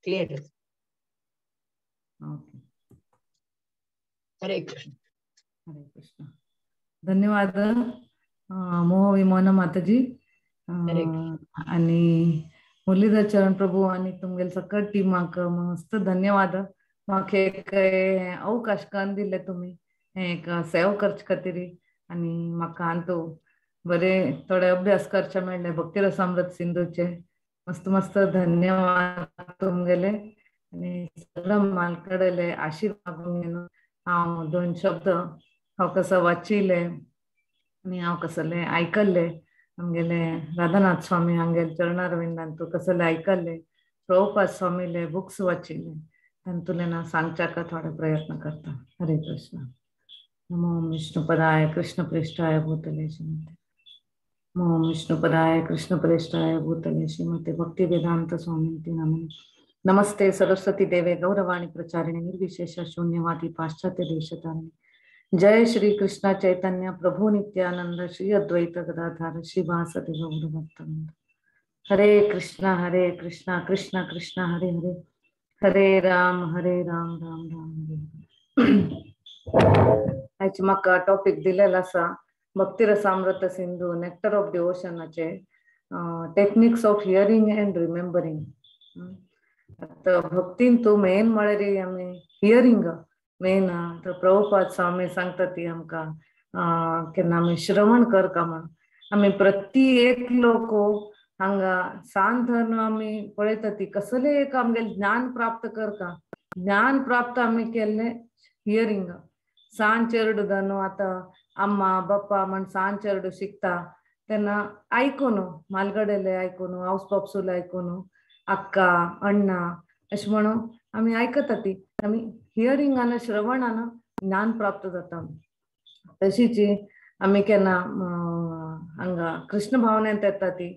Clear. Okay. हरे कृष्ण. हरे कृष्ण. धन्यवाद मोह विमोहन माताजी आणि मुरलीधर चरण प्रभू आणि तुमगेले सकट टीमाक मस्त धन्यवाद. म्हाका एक अवकाश करून दिले तुमी एक सेवा करचे खातीर आनी म्हाका अंतू बरे थोडे अभ्यास करचे मेळ्ळे भक्तिरसामृत सिंधूचे. मस्त मस्त धन्यवाद तुमगेले आनी सगळ्या मालकडेले आशीर्वाद मागून हांव दोन शब्द हांव कसो वाचिल्ले आनी हांव कसले आयकल्ले आमगेले राधानाथ स्वामी हांगेले चरणारविंदांतू कसले आयकल्ले, प्रभुपाद स्वामीले बुक्स वाचिल्ले, तातूंतल्यान हांव सांगच्याक थोडे प्रयत्न करता. हरे कृष्ण. नमो विष्णुपदाय कृष्ण प्रेष्ठाय भूतले श्रीमते नमो विष्णुपदाय कृष्ण प्रेष्ठाय भूतले श्रीमते भक्ति वेदांत स्वामींती नमः. नमस्ते सरस्वती देवे गौरवाणी प्रचारिणे निर्विशेष शून्यवादी पाश्चात्य देशतारिणे. जय श्री कृष्ण चैतन्य प्रभु नित्यानंद श्री अद्वैत गदाधर श्रीवासदेव गौरभक्तवृंद. हरे कृष्ण कृष्ण कृष्ण हरे हरे, हरे राम राम राम हरे हरे. आयज म्हाका टॉपीक दिलेलो आसा भक्तिरसामृत सिंधू नेक्टर ऑफ डिवोशनाचे techniques of hearing and remembering. आतां भक्तीन तूं मेन म्हळ्यार आमी हियरींग मेन. आतां प्रभुपाद स्वामी सांगता ती आमकां केन्ना आमी श्रवण करका म्हण. आमी प्रति एक लोक हांगा सान धरून आमी पळयता ती कसले एक आमगेले ज्ञान प्राप्त करका. ज्ञान प्राप्त आमी केल्ले हियरींग. सान चेरडू धनु आतां अम्मा बाप्पा म्हण सान चेरडू शिकता तेन्ना आयकून मालगडेले आयकून हावस बापसूले आयकून अक्का अण्णा अशें म्हणून आमी आयकता ती आमी हियरिंगान श्रवणान ज्ञान प्राप्त जाता. तशीच आमी केन्ना हांगा कृष्ण भावनेंत येता ती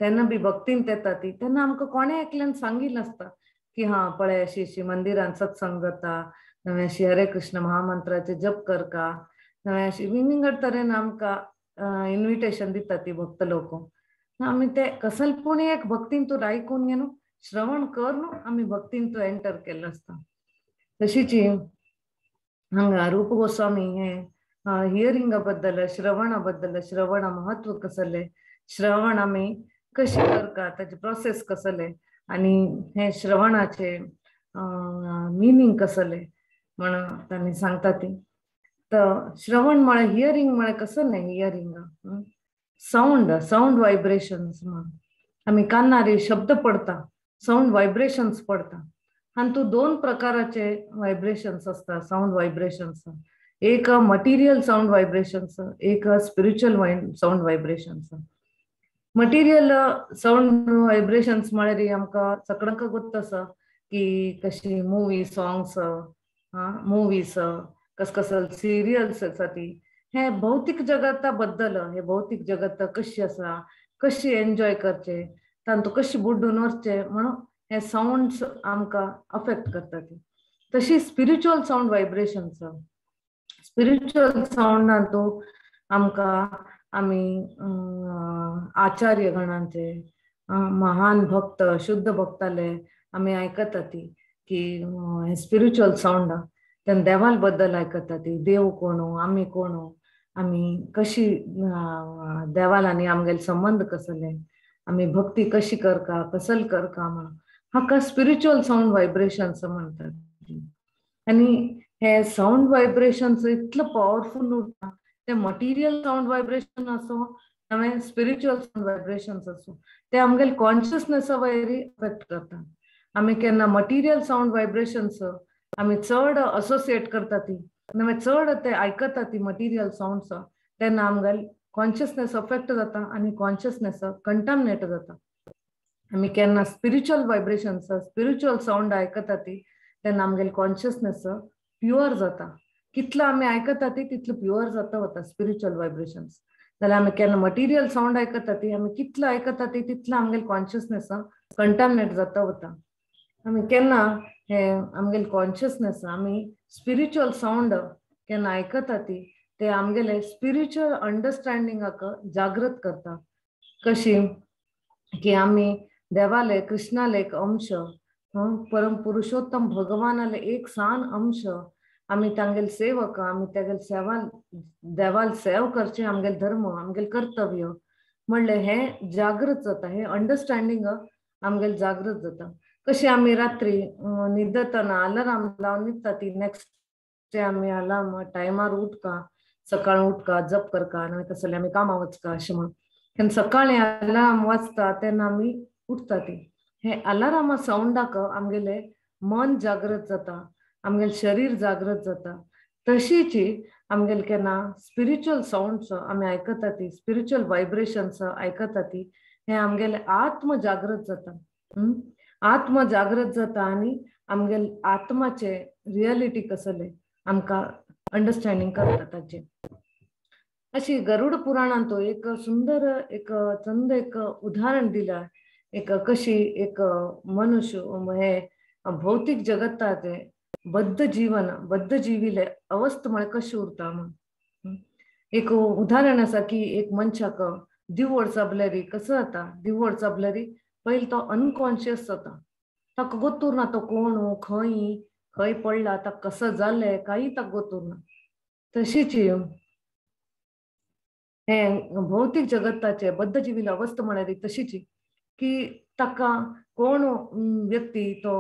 तेन्ना बी भक्तींत येता ती तेन्ना आमकां कोणें एकल्यान सांगिल्लें आसता की हा पळय अशी अशी मंदिरान सत्संग जाता, नवे अशी हरे कृष्ण महामंत्राचे जप करका, नवे अशी विंगड तरेन आमकां इन्विटेशन दिता ती भक्त लोक. आमी ते कसल पूण एक भक्तीन तूं आयकून घेवन श्रवण करून आमी भक्तीन तूं एंटर केल्लो आसता. तशीच हांगा रूप गोस्वामी हे हियरिंगा बद्दल श्रवणा बद्दल, श्रवणा महत्व कसले, श्रवण आमी कशी करका ताचे प्रोसेस कसले आनी हे श्रवणाचे मिनींग कसले म्हण तांणी सांगता ती. तर श्रवण म्हळ्यार हियरींग म्हळ्यार कसलें हियरींग सावंड, सावंड वायब्रेशन्स म्हण आमी कानार शब्द पडता, सावंड वायब्रेशन्स पडता. आनी तूं दोन प्रकाराचे वायब्रेशन्स आसता सावंड वायब्रेशन्स. एक मटिरियल सावंड वायब्रेशन्स, एक spiritual sound vibrations. Material sound vibrations म्हळ्यार आमकां सगळ्यांक गोत्त आसा की कशी मुवी सॉंग्स, मुवीस, कस कसल सिरियल्स आसा ती, हे भौतीक जगता बद्दल, हे भौतीक जगत कशी आसा, कशी एन्जॉय करचे, तांतू कशी बुड्डून वचचे म्हणून हे सावंड्स आमकां अफेक्ट करता ती. तशी स्पिरिच्युअल सावंड वायब्रेशन्स, स्पिरिच्युअल सावंडांतू आमकां आमी आचार्य गणांचे महान भक्त शुद्ध भक्ताले आमी आयकता ती की स्पिरिच्युअल सावंड तेन्ना देवाल बद्दल आयकता ती, देव कोण, आमी कोण, आमी कशी देवाल आनी आमगेले संबंद कसले, आमी भक्ती कशी करका, कसल करका म्हण हाका स्पिरिच्युअल सावंड वायब्रेशन्स म्हणटात. आनी हे सावंड वायब्रेशन्स इतले पावरफूल उरता, ते मटिरियल सावंड वायब्रेशन आसूं नवे स्पिरिच्युअल सावंड वायब्रेशन्स आसूं ते आमगेले कॉन्शियसनेसा वयर अफेक्ट करता. आमी केन्ना मटिरियल सावंड वायब्रेशन्स आमी चड असोसिएट करता ती, नवे चड ते आयकता ती मटिरियल सावंड्स, तेन्ना आमगेले कॉन्शियसनेस अफेक्ट जाता आनी कॉन्शियसनेस कंटामिनेट जाता. आमी केन्ना स्पिरिच्युअल वायब्रेशन्स स्पिरिच्युअल सावंड आयकता ती तेन्ना आमगेले कॉन्शियसनेस प्युअर जाता. कितलो आमी आयकता ती तितलो प्युअर जाता वता स्पिरिच्युअल वायब्रेशन्स. जाल्यार आमी केन्ना मटिरियल सावंड आयकता ती आमी कितलो आयकता ती तितलो आमगेले कॉन्शियसनेस कंटामिनेट जाता वता. आमी केन्ना हे आमगेले कॉन्शियसनेस आमी स्पिरिच्युअल सावंड केन्ना आयकता ती ते आमगेले स्पिरिच्युअल अंडरस्टँडिंगाक जागृत करता. कशी की आमी देवाले कृष्णाले एक अंश परम पुरुषोत्तम भगवानाले एक सान अंश आमी तांगेल सेवक, आमी तागेल सेवा देवाल सेव करचे आमगेल धर्म आमगेल कर्तव्य म्हणले हे जागृत जाता, हे अंडरस्टँडिंग आमगेल जागृत जाता. कशी आमी रात्री न्हिदतना अलार्म लावन न्हिदता ती नेक्स्ट डे आमी अलार्म टायमार उठका, सकाळ उठका जप करका आनी तसले आमी कामां वचका अशें म्हणून केन्ना सकाळी अलार्म वाजता तेन्ना आमी उठता ती हे अलार्मा सावंडाक आमगेले मन जागृत जाता, आमगेले शरीर जागृत जाता. तशीच आमगेले केन्ना स्पिरिच्युअल सावंड्स आमी आयकता ती स्पिरिच्युअल वायब्रेशन्स आयकता ती हे आमगेले आत्म जागृत जाता, आत्म जागृत जाता आनी आमगेले आत्माचे रियलिटी कसले आमकां अंडरस्टँडिंग करता ताचे. अशी गरुड पुराणांत एक सुंदर एक चंद एक उदाहरण दिला, एक कशी एक मनुष्य हे भौतिक जगताचे बद्ध जीवन बद्ध जीविले अवस्थ म्हळ्यार कशें उरता म्हण एक उदाहरण आसा की एक मनशाक दिवड चाबल्यारी कसो जाता, दिवड चाबल्यारी पयलीं तो अनकॉन्शियस जाता, ताका गोतूर ना तो कोण खंय खंय पडला ताका कसो जालें कांय ताका गोतूर ना. तशीच हे भौतिक जगताचे बद्ध जीविले अवस्था म्हळ्यार तशीच की ताका कोण व्यक्ती तो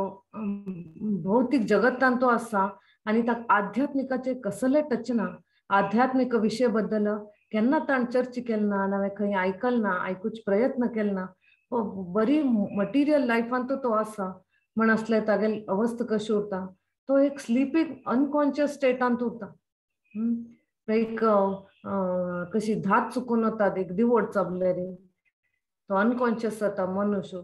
भौतिक जगतान तो आसा आनी ताका आध्यात्मिकाचे कसले टच ना, आध्यात्मिक विशय बद्दल केन्ना ताण चर्चा केली ना, नाजाल्यार खंय आयकल ना, आयकुचे प्रयत्न केले ना, बरी मटिरियल लायफान तो आसा म्हण आसल्यार तागेली अवस्था कशी उरता, तो एक स्लिपींग अनकॉन्शियस स्टेटांत उरता. एक कशी धात चुकून वता एक दिवड चाबल्यार तो अनकॉन्शियस जाता मनुष्य.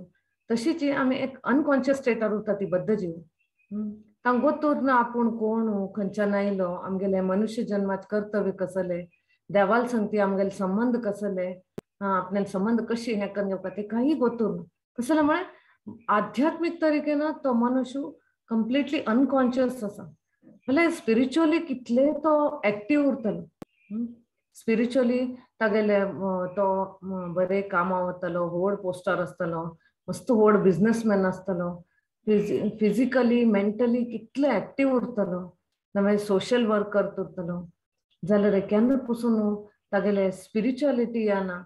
तशीच आमी एक अनकॉन्शियस स्टेटार उरता ती बद्ध जीव, तांकां गोतूर ना आपूण कोण खंयच्यान आयलो, आमगेले मनुष्य जन्माचें कर्तव्य कसले, देवाल संगती आमगेले संबंद कसले, आपल्याले संबंद कशी हें करून घेवपा ते काही गोतूर ना. कसले म्हळ्यार आध्यात्मिक तरिकेन तो मनुष्य कंप्लिटली अनकॉन्शियस आसा, म्हळ्यार स्पिरिच्युअली कितले तो एक्टीव उरतलो, स्पिरिच्युअली तागेले तो बरे कामां वतलो, व्हड पोस्टार आसतलो, मस्त व्हड बिजनेसमॅन आसतलो, फिजिकली मेंटली कितले एक्टीव उरतलो, नाजाल्यार सोशल वर्क करत उरतलो, जाल्यार केन्ना पसून तागेले स्पिरिच्युअलिटी येना,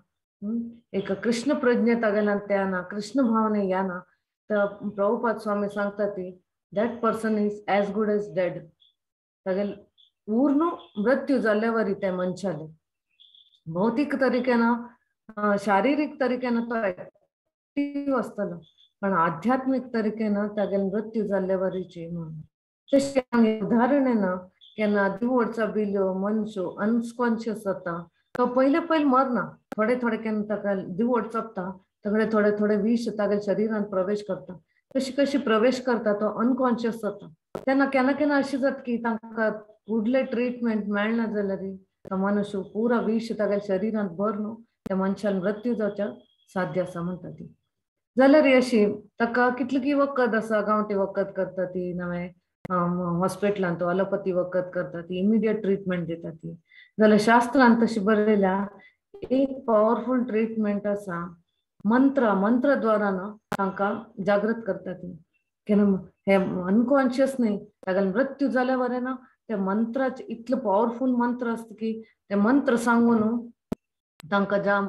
एक कृष्ण प्रज्ञा तागेल्यान ते येना, कृष्ण भावना येना. तर प्रभुपाद स्वामी सांगता ती that person is as good as dead, तागेले पूर्ण मृत्यू जाल्ले वरी त्या मनशाले भौतिक तरिकेन शारिरीक तरिकेन तो एक्टीव आसतलो पण आध्यात्मिक तरिकेन तागेले मृत्यू जाल्ले वरीची म्हणून. तशें उदाहरण ना केन्ना दिवडचा बिल्यो मनुष्य अनकॉन्शियस जाता तो पयले पयले मरना, थोडे थोडे केन्ना ताका दिवड चोपता थोडे थोडे थोडे विश तागेले शरिरान प्रवेश करता, कशी कशी प्रवेश करता तो अनकॉन्शियस जाता. तेन्ना केन्ना केन्ना अशें जाता की तांकां फुडले ट्रिटमेंट मेळना जाल्यार तो मनुष्य पुरा विश तागेले शरिरान भर न्हू त्या मनशान मृत्यू जावच्या साध्य आसा म्हणटा ती. जाल्यार अशी ताका कितली की वखद आसा, गांवठी वखद करता ती, नवें हॉस्पिटलान तो अलोपथी वखद करता ती, इमिडिएट ट्रिटमेंट दिता ती. जाल्यार शास्त्रान तशी बरयल्या एक पावरफूल ट्रिटमेंट आसा मंत्र, मंत्र द्वारा न्हू तांकां जागृत करता ती. केन्ना हे अनकॉन्शियस न्ही तागेले मृत्यू जाल्या बरें ना त्या मंत्राचे इतले पावरफूल मंत्र आसता की ते मंत्र सांगून तांकां ज्या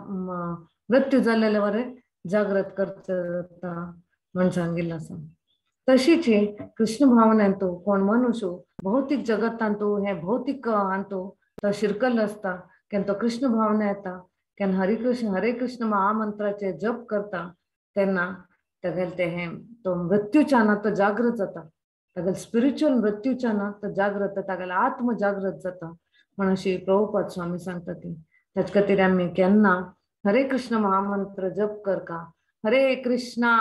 मृत्यू जाल्ले बरें जागृत करचे जाता म्हण सांगिल्लें आसा. तशीच कृष्ण भावनेन तो कोण मनुष्य भौतिक जगतान तो हे भौतिक हांतू तो शिरकल्लो आसता, केन्ना तो कृष्ण भावना येता, केन्ना हरे कृष्ण हरे कृष्ण महामंत्राचे जप करता तेन्ना तागेले ते हे तो मृत्यूच्या ना तो जागृत जाता, तागेले स्पिरिच्युअल मृत्यूच्या ना तो जागृत, तागेले आत्म जागृत जाता म्हण अशी प्रभुपाद स्वामी सांगता ती. ताचे खातीर आमी केन्ना हरे कृष्ण महामंत्र जप करका, हरे कृष्णा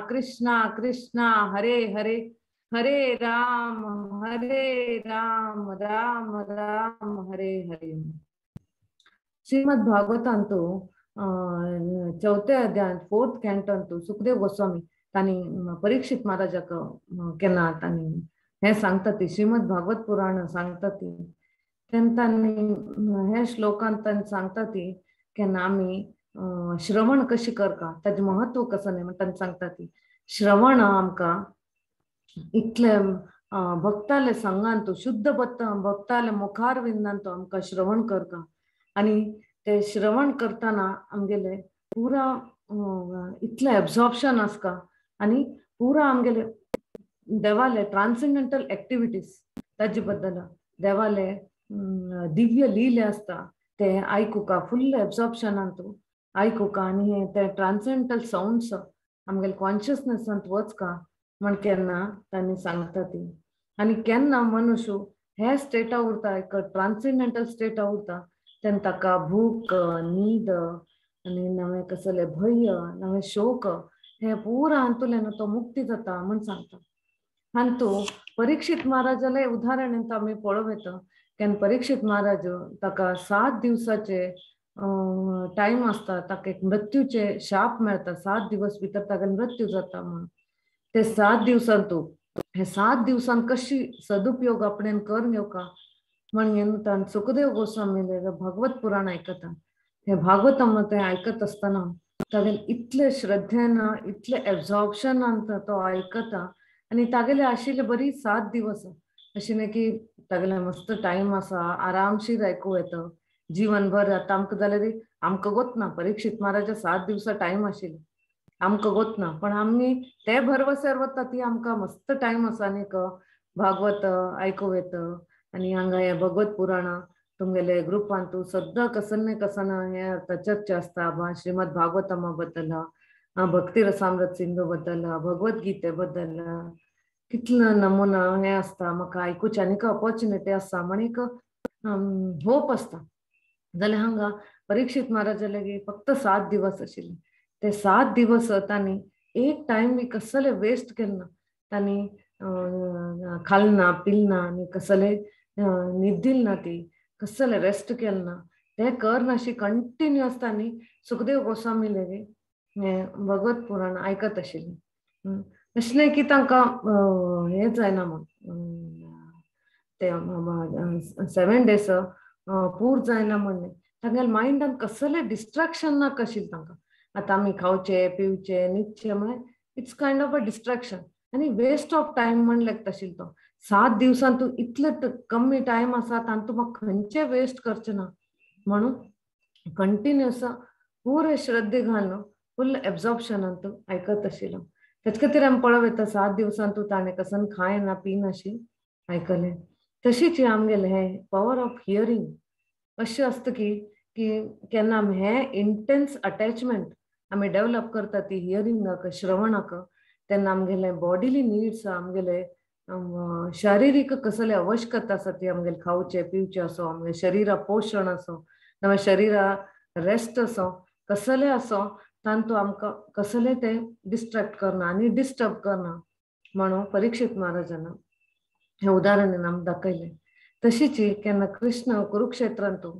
कृष्णा कृष्णा हरे हरे, हरे राम राम राम हरे हरे. श्रीमद भागवतांतु चौथ्या अध्यायांत फोर्थ कॅन्टोंतु सुखदेव गोस्वामी तांणी परीक्षित महाराजाक केन्ना तांणी हें सांगता ती श्रीमद भागवत पुराण सांगता ती, तेन्ना तांणी हे श्लोकांत तांणी सांगता ती केन्ना आमी श्रवण कशी करका ताजें महत्व कसो न्ही म्हण तांणी सांगता ती. श्रवण आमकां इतले भक्ताले संगांतू शुद्ध भक्ताले मुखार विंदांतू आमकां श्रवण करता आनी ते श्रवण करतना आमगेले पुरा इतले एब्जॉर्प्शन आसता आनी पुरा आमगेले देवाले ट्रान्सेंडेंटल एक्टिविटीज ताजे बद्दल देवाले दिव्य लीले आसता ते आयकुका फुल एब्जॉर्प्शनांतू आयकुका आनी ते ट्रान्सेंडेंटल साउंड्स आमगेले कॉन्शियसनेसांत वचका म्हण केन्ना तांणी सांगता ती. आनी केन्ना मनुष्य हे स्टेटा उरता एक ट्रान्सेंडेंटल स्टेटा उरता तेन्ना ताका भूक न्हीद आनी नवे कसले भंय नवे शोक हे पुरा हातूंतल्यान तो मुक्ती जाता म्हण सांगता. हातूं परीक्षित महाराजाले उदाहरण आमी पळोवं येता. केन्ना परीक्षित महाराज ताका 7 दिवसाचे टायम आसता, ताका एक मृत्यूचे शाप मेळटा, 7 दिवस भितर ताका मृत्यू जाता म्हण. ते 7 दिवसांतू हे 7 दिवसांत कशी सदुपयोग आपणेन करून घेवका म्हण तान सुखदेव गोस्वामीले भागवत पुराण आयकता. हे भागवतम ते आयकत आसतना तागेले इतले श्रद्धेन इतले एब्जॉर्प्शनान तो आयकता आनी तागेले आशिल्ले बरी 7 दिवस अशें न्ही की तागेले मस्त टायम आसा आरामशीर आयकूं येता जीवनभर. आतां आमकां जाल्यार आमकां गोतना परीक्षित महाराजा 7 दिवसा टायम आशिल्ले आमकां गोतना, पण आमी ते भरवस्यार वता ती आमकां मस्त टायम आसा आनीक भागवत आयकूं येता आनी हांगा हे भगवत पुराणां तुमगेले ग्रुपांतू सद्दां कसन कसन हे चर्चा आसता श्रीमद भागवतमा बद्दल, भक्ती रसामृत सिंधू बद्दल, भगवत गीते बद्दल कितलो नमुना हे आसता म्हाका आयकुचें आनीक ऑपॉर्च्युनिटी आसा म्हण एक होप आसता. जाल्यार हांगा परीक्षित महाराजा लागीं फक्त 7 दिवस आशिल्ले. ते 7 दिवस तांणी एक टायम बी कसले वेस्ट केले ना. तांणी खालना पिलना आनी कसले न्हिदिल ना, ती कसले रेस्ट केले ना, ते करनाशी कंटिन्युअस तांणी सुखदेव गोस्वामी लागीं भगवत पुराण आयकत आशिल्ले. अशें न्ही की तांकां हें जायना म्हण ते 7 डेज पूर जायना म्हण न्ही, तांगेले मायंडान कसले डिस्ट्रॅक्शन नाका आशिल्लें तांकां. आतां आमी खावचें पिवचें न्हिदचें म्हळ्यार it's kind of a distraction आनी वेस्ट ऑफ टायम म्हण लेगता आशिल्लो तो. 7 दिवसांत तूं इतले कमी टायम आसा तातूंत म्हाका खंयचें वेस्ट करचें ना म्हणून कंटिन्युअस पुरे श्रद्धे घालून फुल एब्जॉर्प्शनान तूं आयकत आशिल्लो. तेच खातीर आमी पळोवं येता 7 दिवसांत तूं ताणें कसन खायना पिनाशी आयकलें. तशीच आमगेलें हें पावर ऑफ हियरींग अशें आसता की केन्ना आमी हें इंटेन्स अटॅचमेंट आमी डेवलप करता ती हियरिंगाक श्रवणाक तेन्ना आमगेले बॉडीली नीड्स आमगेले शारिरीक कसले आवश्यकता आसा ती आमगेले खावचें पिवचें आसो, आमगे शरिरा पोशण आसो, नाजाल्यार शरिरा रेस्ट आसो, कसले आसो तांतू आमकां कसले ते डिस्ट्रॅक्ट करना आनी डिस्टर्ब करना म्हणून परीक्षित महाराजान हें उदाहरण आमकां दाखयलें. तशीच केन्ना कृष्ण कुरुक्षेत्रांतू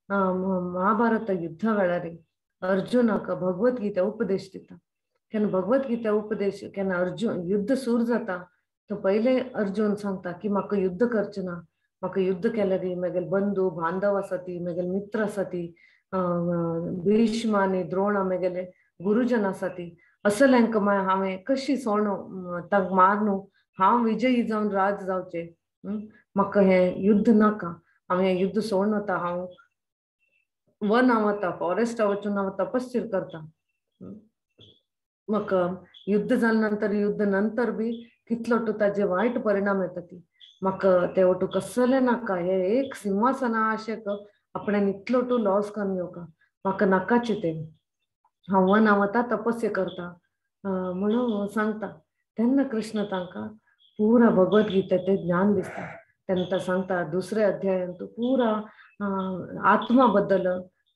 महाभारत युद्धा वेळार अर्जुनाक भगवत गीता उपदेश दिता. केन्ना भगवत गीता उपदेश केन्ना अर्जुन युद्ध सुरू जाता तो पयले अर्जुन सांगता की म्हाका युद्ध करचें ना, म्हाका युद्ध केल्यार म्हगेले बंधू बांधव आसा ती, म्हगेले मित्र आसा ती, भीष्म आनी द्रोण म्हगेले गुरुजन आसा ती, असल्यांक हांवें कशी सोणू तांकां मारनू हांव विजयी जावन राज जावचें, म्हाका हें युद्ध नाका, हांव हें युद्ध सोडून वता, हांव वन वता फॉरेस्टा वचून हांव तपस्या करता, म्हाका युद्ध जाले नंतर युद्ध नंतर बी कितलो टू ताजे वायट परिणाम येता ती म्हाका ते वटू कसलें नाका, हे एक सिंहासना आशेक आपणें इतलो टू लॉस करून घेवका म्हाका नाकाची तें, हांव वन वता तपस्या करता म्हणून सांगता. तेन्ना कृष्ण तांकां पुरा भगवत गीता तें ज्ञान दिसता. तेन्ना तो सांगता दुसऱ्या अध्यायांत पुरा आत्मा बद्दल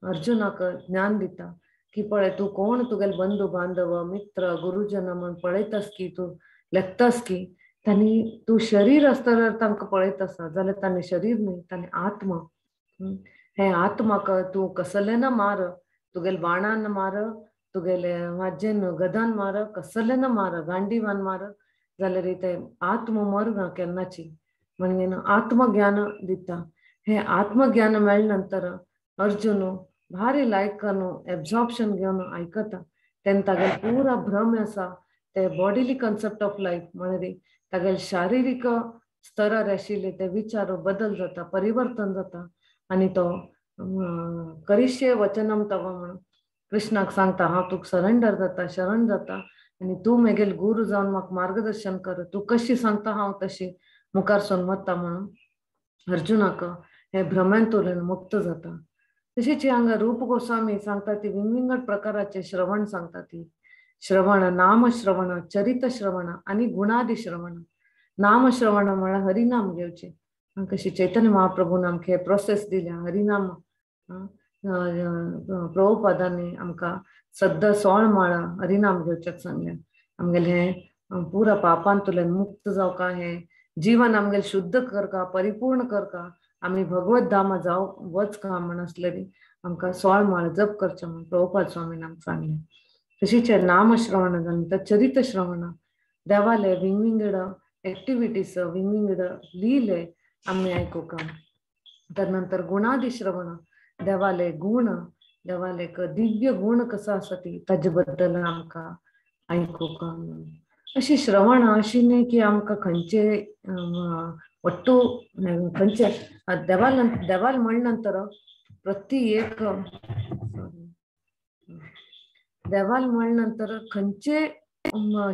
अर्जुनाक ज्ञान दिता की पळय तूं कोण तुगेले बंधू बांधव मित्र गुरुजन म्हण पळयतास की तूं लेखतास की तांणी तूं शरीर आसतना तांकां पळयत आसा जाल्यार तांणी शरीर न्ही तांणी आत्मा, हे आत्माक तूं कसलें ना मार, तुगेले बाणान मार, तुगेले वाजेन गदान मार, कसलें ना मार, गांडीवान मार, जाल्यार ते आत्म मरना केन्नाची. म्हणजे आत्मज्ञान दिता. हे आत्मज्ञान मेळ्ळे नंतर अर्जुन भारी लायक करून एब्जॉर्प्शन घेवन आयकता. तेन्ना तागेलो पुरा भ्रम आसा ते बॉडीली कॉन्सेप्ट ऑफ लायफ म्हळ्यार तागेले शारिरीक स्तरार आशिल्ले ते विचार बदल जाता, परिवर्तन जाता आनी तो करिष्ये वचनम तव म्हणून कृष्णाक सांगता हांव तुका सरेंडर जाता, शरण जाता आनी तूं म्हगेल गुरू जावन म्हाका मार्गदर्शन कर, तूं कशी सांगता हांव तशी मुखार सून वता म्हणून अर्जुनाक हे भ्रमांतून मुक्त जाता. तशीच हांगा रूप गोस्वामी सांगता ती विंगविंगड प्रकाराचे श्रवण सांगता ती श्रवण, नाम श्रवण, चरित श्रवण आनी गुणादी श्रवण. नाम श्रवण म्हळ्यार हरिनाम घेवचें. कशी चैतन्य महाप्रभून आमकां हे प्रोसेस दिल्या हरिनाम प्रभुपादांनी आमकां सद्दां 16 माळा हरिनाम घेवच्याक सांगल्या. आमगेलें हें पुरा पापांतल्यान मुक्त जावका, हें जीवन आमगेलें शुद्ध करका, परिपूर्ण करका, आमी भगवत धामा जाव वचका म्हण आसलेली आमकां 16 माळा जप करचें म्हण प्रभुपाद स्वामीन आमकां सांगलें. तशीच नाम श्रवण जालें तर चरित श्रवण, देवाले विंगविंगड एक्टिविटीज विंगविंगड लिहिले आमी आयकुका. तर नंतर गुणादी श्रवण, देवाले गुण, देवाले दिव्य गुण कसो आसा ती ताजे बद्दल आमकां आयकुका. अशी श्रवण अशी न्ही की आमकां खंयचे वट्टू खंयचे देवाल देवाल म्हण नंतर प्रति एक देवाल म्हण नंतर खंयचे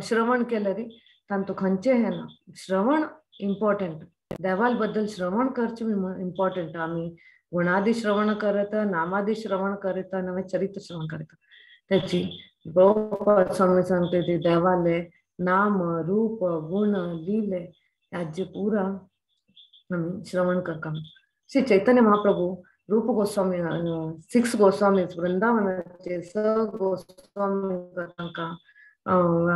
श्रवण केल्यार तांतू खंयचे हें ना. श्रवण इम्पॉर्टंट, देवाल बद्दल श्रवण करचें इम्पॉर्टंट. आमी गुणादी श्रवण करत, नामादी श्रवण करत, नवे चरित्र श्रवण करत. त्याची प्रभुपाद स्वामी सांगते ती देवाले नाम रूप गुण लीले हाजे पुरा आमी श्रवण करता. श्री चैतन्य महाप्रभू रूप गोस्वामी 6 गोस्वामी वृंदावनाचे 6 गोस्वामी तांकां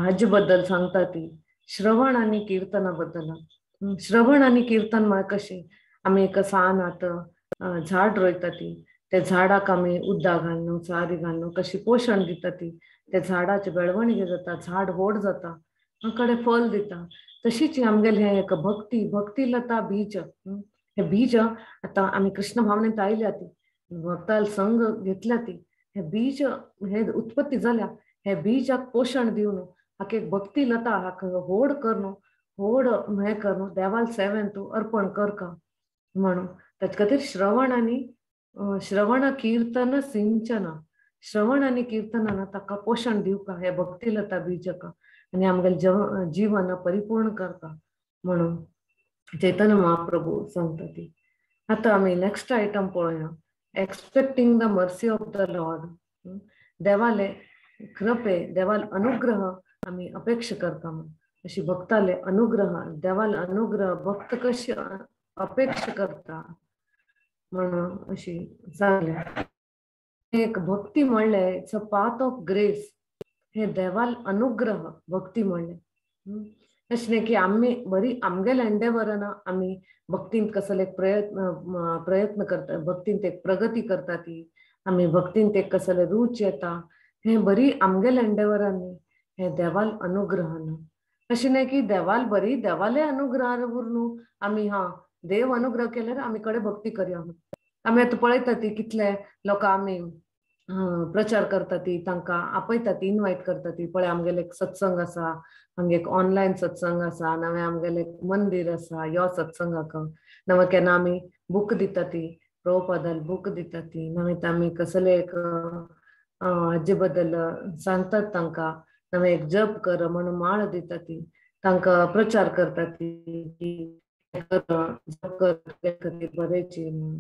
हाजे बद्दल सांगता ती श्रवण आनी कीर्तना बद्दल. श्रवण आनी कीर्तन म्हळ्यार कशें आमी एक सान आतां झाड रोयता ती त्या झाडाक आमी उदक घालून चारी घालून कशी पोशण दिता ती त्या झाडाची बेळवणी जाता, झाड व्हड जाता, कडेन फल दिता. तशीच आमगेलें हें एक भक्ती, भक्ती लता बीज, हे बीज आतां आमी कृष्ण भावनेंत आयल्या ती भक्ताल संग घेतल्या ती हे बीज हे उत्पत्ती जाल्या, हे बीजाक पोशण दिवन हाका एक भक्ती लता हाका व्हड करून व्हड हें करून देवाल सेवेन तूं अर्पण करका म्हणून. ताचे खातीर श्रवण आनी श्रवण कीर्तन सिंचन, श्रवण आनी कीर्तनान ताका पोशण दिवका हे भक्ती लता बीजक आनी आमगेलें जीवन परिपूर्ण करता म्हणून चैतन्य महाप्रभू सांगता ती. आतां आमी नेक्स्ट आयटम पळोवया, expecting the mercy of the lord. देवाले कृपे, देवाल अनुग्रह आमी अपेक्षा करता म्हण अशी भक्ताले अनुग्रह, देवाल अनुग्रह भक्त कशी अपेक्षा करता म्हणून अशी सांगल्या. एक भक्ती म्हणलें it's a path of grace, हे देवाल अनुग्रह भक्ती म्हणलें. अशें न्ही की आमी बरी आमगेले एंडेवरान आमी भक्तींत कसले एक प्रयत्न करता, भक्तींत एक प्रगती करता ती आमी भक्तींत एक कसले रूच येता, हें बरी आमगेले एंडेवरान न्ही, हें देवाल अनुग्रहान. अशें न्ही की देवाल बरी देवाले अनुग्रहान उरनू आमी हा देव अनुग्रह केल्यार आमी कडेन भक्ती करया. आमी आतां पळयता ती कितले लोकां आमी प्रचार करता ती तांकां आपयता ती इनवायट करता ती, पळय आमगेले एक सत्संग आसा, आमगे एक ऑनलायन सत्संग आसा, नवें आमगेलें एक मंदीर आसा, यो सत्संगाक नवें केन्ना आमी बूक दिता ती प्रभुपादाल बूक दिता ती, नवें आमी कसले एक हाजे बद्दल सांगतात तांकां, नवें एक जप कर म्हणून माळ दिता ती तांकां प्रचार करता ती जप कर खातीर बरेची म्हणून.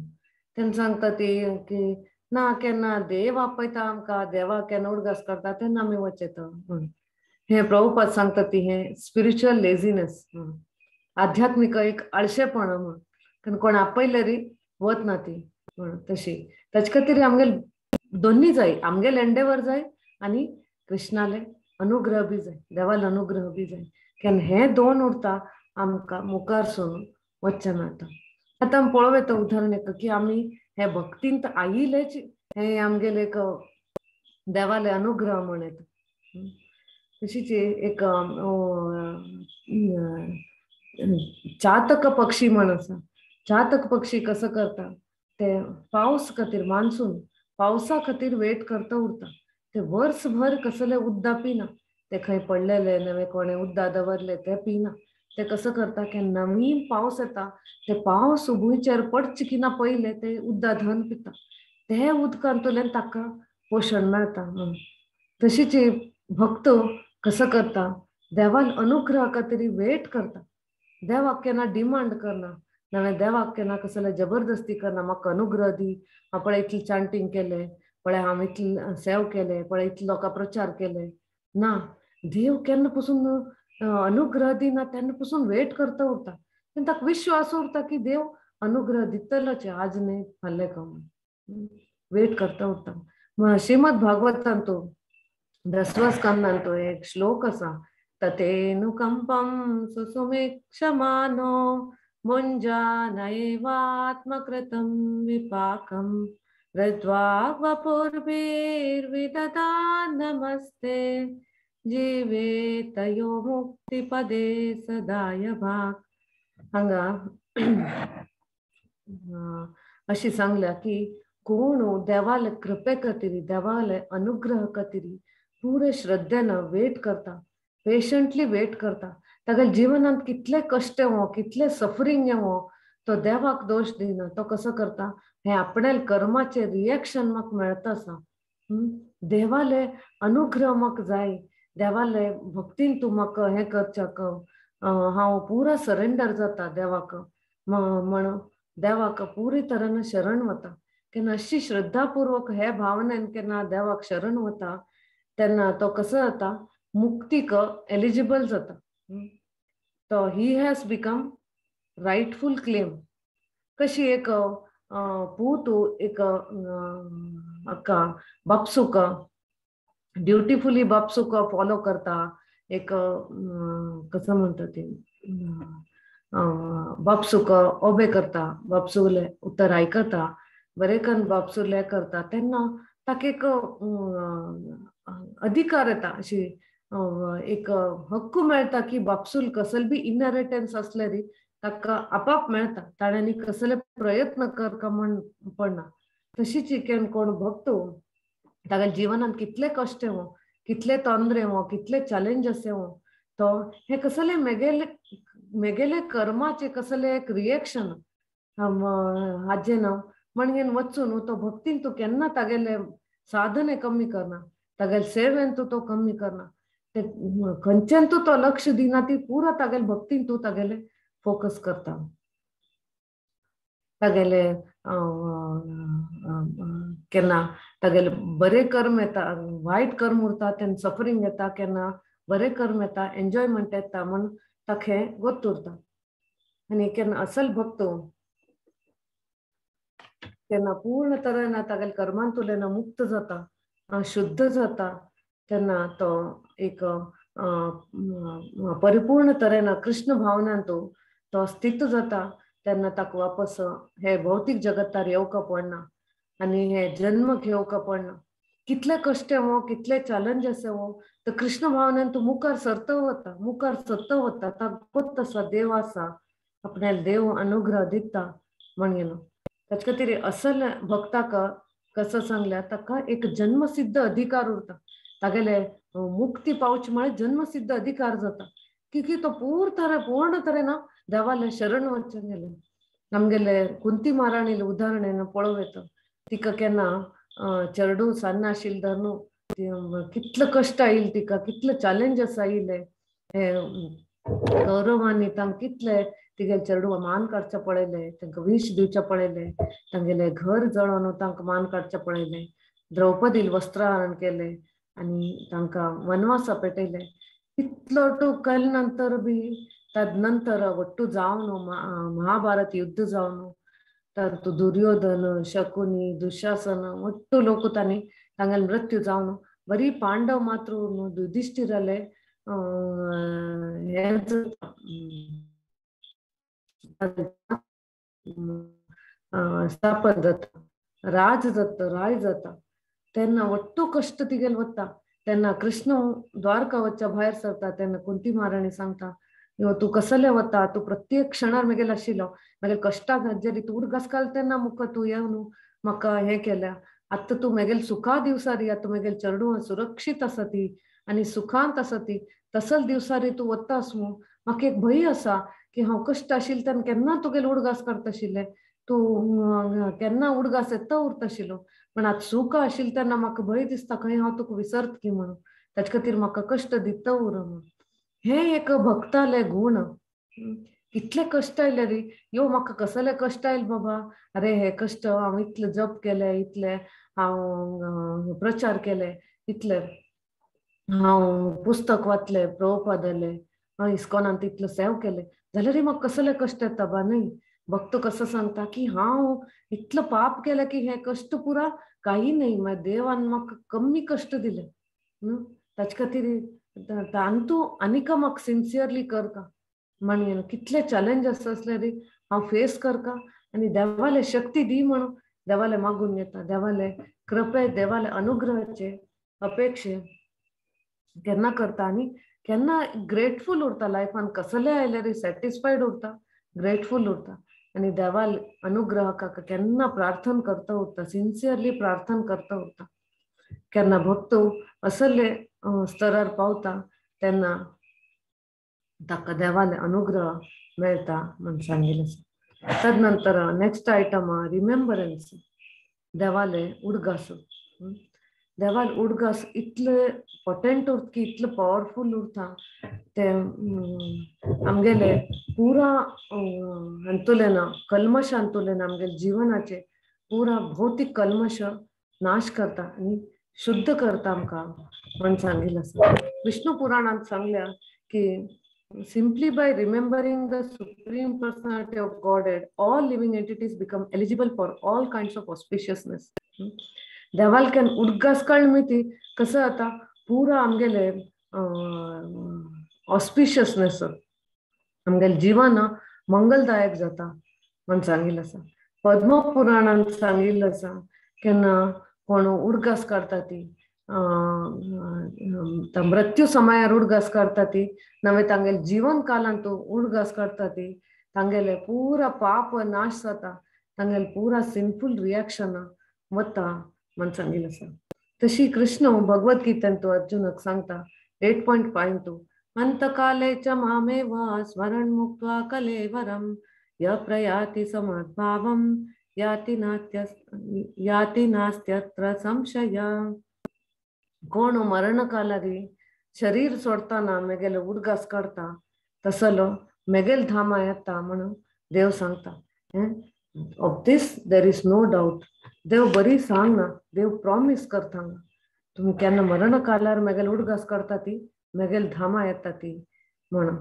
तेन्ना सांगता ती की ना केन्ना देव आपयता आमकां, देवाक केन्ना उडगास करता तेन्ना आमी वचेता म्हणून. हें प्रभुपाद सांगता ती हें स्पिरिच्युअल लेझीनेस, आध्यात्मीक एक आळशेपण म्हूण, कारण कोण आपयल्यार वत ना ती म्हणून. तशी ताचे खातीर आमगेले दोन्ही जाय, आमगेले एंडेवर जाय आनी कृष्णाले अनुग्रह बी जाय, देवाल अनुग्रह बी जाय, कारण हे दोन उरता आमकां मुखार सून वचचें मेळटा. आतां आमी पळोवं येता उदाहरण एक की आमी हे भक्तींत आयिल्लेच हे आमगेले एक देवाले अनुग्रह म्हण येता. तशीच एक चातक पक्षी म्हण आसा. चातक पक्षी कसो करता ते पावस खातीर, मान्सून पावसा खातीर वेट करता उरता, ते वर्सभर कसले उदक पिना, ते खंय पडलेले नवे कोणे उद्दा दवरले ते पिना. ते कसं करता की नवीन पावस येता ते पावस भुंयचेर पडचे की ना पयले ते उद्दा धन पिता, ते उदकांतल्यान ताका पोशण मेळटा. म्हणून तशीच भक्त कसं करता, देवान अनुग्रह खातीर वेट करता, देवाक केन्ना डिमांड करना, नवे देवाक केन्ना कसले जबरदस्ती करना, म्हाका अनुग्रह दी, हांव पळय इतली चांटींग केले, पळय हांव इतले सेव केले, पळय इतले लोकां प्रचार केले ना. देव केन्ना पसून अनुग्रह दिना तेन्ना पसून वेट करता उरता, ताका विश्वास उरता की देव अनुग्रह दितलोच, आज न्हय फाल्यां का, वेट करता उरता. श्रीमद भागवतान तो दसव्या स्कंदान तो एक श्लोक आसा, ततेनुकंपं सुसुमेक्षमानो मुञ्जानैवात्मकृतं विपाकं हृद्वाग्वपुर्भिर्विदधा नमस्ते जीवेतयो मुक्तिपदे सदाय भाग. हांगा अशी सांगल्या की कोण देवाले कृपे खातीर, देवाले अनुग्रह खातीर पुरे श्रद्धेन वेट करता, पेशंटली वेट करता. ताका जिवनांत कितले कश्ट येवो, कितले सफरींग येवो, तो देवाक दोश दिना. तो कसो करता, हे आपणाले कर्माचे रिएक्शन म्हाका मेळता आसा, देवाले अनुग्रह म्हाका जाय, देवाले भक्तीन तूं म्हाका हें करच्याक हांव पुरा सरेंडर जाता देवाक, म्हण देवाक पुरी तरेन शरण वता. केन्ना अशी श्रद्धापूर्वक हे भावनेन केन्ना देवाक शरण वता तेन्ना तो कसो जाता, मुक्तीक एलिजिबल जाता. तो he has become rightful claim. कशी एक पूत एक अक्का बापसूक ड्युटिफुली बापसूक फॉलो करता, एक कसं म्हणटा ते बापसूक ओबे करता, बापसूले उतर आयकता, बरें करून बापसूले करता, तेन्ना ताका एक अधिकार येता, अशी एक हक्क मेळटा की बापसूल कसल बी इनहेरिटन्स असले री ताका आपाप मेळटा, ताणें कसले प्रयत्न करका म्हण पडना. तशीच केन कोण भक्त ताका जिवनांत कितले कश्ट येवो, कितले तोंदरे येवो, कितले चॅलेंजस येवो, तो हे कसले मेगेले मेगेले कर्माचे कसले एक रिएक्शन हाजे ना म्हणून वचून तो भक्तीन तूं केन्ना तागेले साधने कमी करना, तागेले सेवेन तूं तो कमी करना, ते खंयच्यान तूं तो लक्ष दिना, ती पुरा तागेले भक्तीन तूं तागेले फोकस करता. तागेले केन्ना तागेले बरे कर्म येता, वायट कर्म उरता तेन्ना सफरींग येता, केन्ना बरे कर्म येता एन्जॉयमेंट येता, म्हण ताका हें गोत उरता. आनी केन्ना असल भक्त तेन्ना पूर्ण तरेन तागेले कर्मांतुल्यान मुक्त जाता, शुद्ध जाता, तेन्ना तो एक परिपूर्ण तरेन कृष्ण भावनान तो स्थित जाता. तेन्ना ताका वापस हे भौतीक जगतार येवका पडना आनी हे जन्म घेवका पडना. कितले कश्ट येवो, कितले चॅलेंजस येवो, तर कृष्ण भावनान तूं मुखार सरत वता, मुखार सरत वता. ताका गोत आसा देव आसा, आपणाक देव अनुग्रह दिता म्हणून. ताचे खातीर असल भक्ताक कसं सांगल्या ताका एक जन्मसिद्ध अधिकार उरता, तागेले मुक्ती पावच म्हळ्यार जन्मसिद्ध अधिकार जाता, की तो पूर्ण तरेन देवाले शरण वचून गेले. आमगेले कुंती महाराणीले उदाहरण पळोवं येता, तिका केन्ना चेडूं सान्न आशिल्लें धरून कितले कश्ट आयले तिका, कितले चॅलेंजस आयले, हे कौरवांनी तांकां कितले तिगेले चेडूं मान काडचें पळयलें, तांकां विश दिवचें पळयलें, तांगेले घर जळोवन तांकां मान काडचें पळयलें, द्रौपदील वस्त्रहरण केलें आनी तांकां वनवासा पेटयले. इतलो टू केले नंतर बी तदनंतर ಒಟ್ಟು जावन महाभारत युद्ध जावन तातूंत दुर्योधन, शकुनी, दुशासन ಒಟ್ಟು लोक तांणी तांगेले मृत्यू जावन बरी पांडव मात्र युधिष्ठिराले स्थापन जाता, राज जाता, राय जाता. तेन्ना ಒಟ್ಟು कश्ट तिगेले वता. तेन्ना कृष्ण द्वारका वचच्या भायर सरता तेन्ना कुंती महाराणी सांगता, तूं कसले वता, तूं प्रत्येक क्षणार मेगेले आशिल्लो, मेगेले कश्टाक जेरी तूं उडगास घाल तेन्ना मुका तूं येवन म्हाका हें केल्या, आतां तूं मेगेले सुखा दिवसारी, आतां मेगेले चेडूं सुरक्षीत आसा ती, आनी सुखांत आसा ती तसल दिवसारी तूं वता आसमू. म्हाका एक भंय आसा की हांव कश्ट आशिल्लें तेन्ना केन्ना तुगेले उडगास काडटा आशिल्लें, तूं केन्ना उडगास येता उरता आशिल्लो, पण आतां सुख आशिल्लें तेन्ना म्हाका भंय दिसता खंय हांव तुका विसरत की म्हणून, ताचे खातीर म्हाका कश्ट दिता उर म्हणून. हें एक भक्ताले गूण. कितले कश्ट आयले रे, यो म्हाका कसले कश्ट आयले बाबा, अरे हे कश्ट हांव इतले जप केले, इतले हांव प्रचार केले, इतले हांव पुस्तक वाचले प्रभुपादाले, हांव इस्कॉनांत इतले सेव केले, जाल्यार म्हाका कसले कश्ट येता बा न्हय. भक्त कसो सांगता की हांव इतलो पाप केलें की हे कश्ट पुरा काही न्हय, मागीर देवान म्हाका कमी कश्ट दिले, ताचे खातीर तांतू आनीक म्हाका सिन्सियरली करता म्हण कितले चॅलेंज आसता आसल्यार हांव फेस करता आनी देवाले शक्ती दी म्हणून देवाले मागून घेता. देवाले कृपे देवाले अनुग्रहाचे अपेक्षे केन्ना करता आनी केन्ना ग्रेटफूल उरता लायफान, कसले आयल्यार सॅटिस्फायड उरता, ग्रेटफूल उरता आनी देवाल अनुग्रहाक केन्ना प्रार्थना करता उरता, सिन्सियरली प्रार्थना करता उरता. केन्ना भक्त असले स्तरार पावता तेन्ना ताका देवाले अनुग्रह मेळटा म्हण सांगिल्लें आसा. तदनंतर नेक्स्ट आयटम रिमेंबरन्स, देवाले उडगास. देवाले उडगास इतले पोटेंट उरता की इतले पावरफूल उरता ते आमगेले पुरा अंतुलेन कल्मश अंतुलेन आमगेले जिवनाचे पुरा भौतीक कल्मश नाश करता आनी शुद्ध करता आमकां म्हण सांगिल्लें आसा. विष्णू पुराणांत सांगल्या की simply by remembering the Supreme Personality of Godhead, all living entities become eligible for all kinds of auspiciousness. देवाल can उडगास काळ मिती कसं आता पुरा आमगेले ऑस्पिशियसनेस आमगेले जीवन मंगलदायक जाता म्हण सांगिल्लें आसा. पद्म पुराणांत सांगिल्लें आसा केन्ना कोण उडगास काडटा ती मृत्यू समयार उडगास काडटा ती, नवे तांगेले जीवन कालांत उडगास काडटा ती, तांगेले पुरा पाप नाश जाता, तांगेले पुरा सिनफूल रिएक्शन वता म्हण सांगिल्लें आसा. तशी कृष्ण भगवद गीतेंत अर्जुनाक सांगता 8.5 अंतकाले च मामेव स्मरण मुक्त्वा कलेवरम य प्रयाति समद्भावं याति याति नास्त्यत्र संशय. कोण मरणकालारी शरीर सोडताना मेगेले उडगास काडता तसलो मेगेल धामा येता म्हणून देव सांगता. Of this there is no doubt. देव बरी सांग ना, देव प्रॉमिस करता तुमी केन्ना मरणकालार मेगेल उडगास काडता ती मेगेल धामा येता ती म्हणून.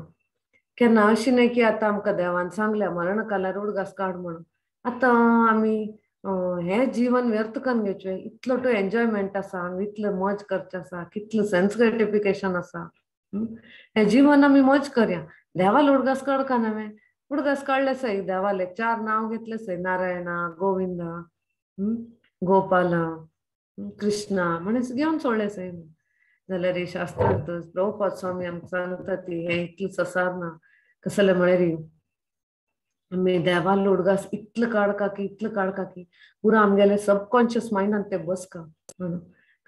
केन्ना अशी न्हय की आतां आमकां देवान सांगल्या मरणकालार उडगास काड म्हणून, आतां आमी हें जीवन व्यर्थ करून घेवचें, इतलो तो एन्जॉयमेंट आसा, इतलो मज करचें आसा, कितलो सेन्स ग्रेटिफिकेशन आसा, हें जीवन आमी मज करया. देवाल उडगास काडका नवें उडगास काडले सय देवाले चार नांव घेतले सय, नारायणा, गोविंदा, गोपाला, कृष्णा म्हणून घेवन सोडले सय. जाल्यार शास्त्रांत प्रभुपाद स्वामी आमकां सांगता ती हें इतलें ससार ना कसलें म्हळ्यार आमी देवालो उडगास इतलो काडका की इतलो काडका की पुरा आमगेले सबकॉन्शियस मायंडान ते बसका म्हणून.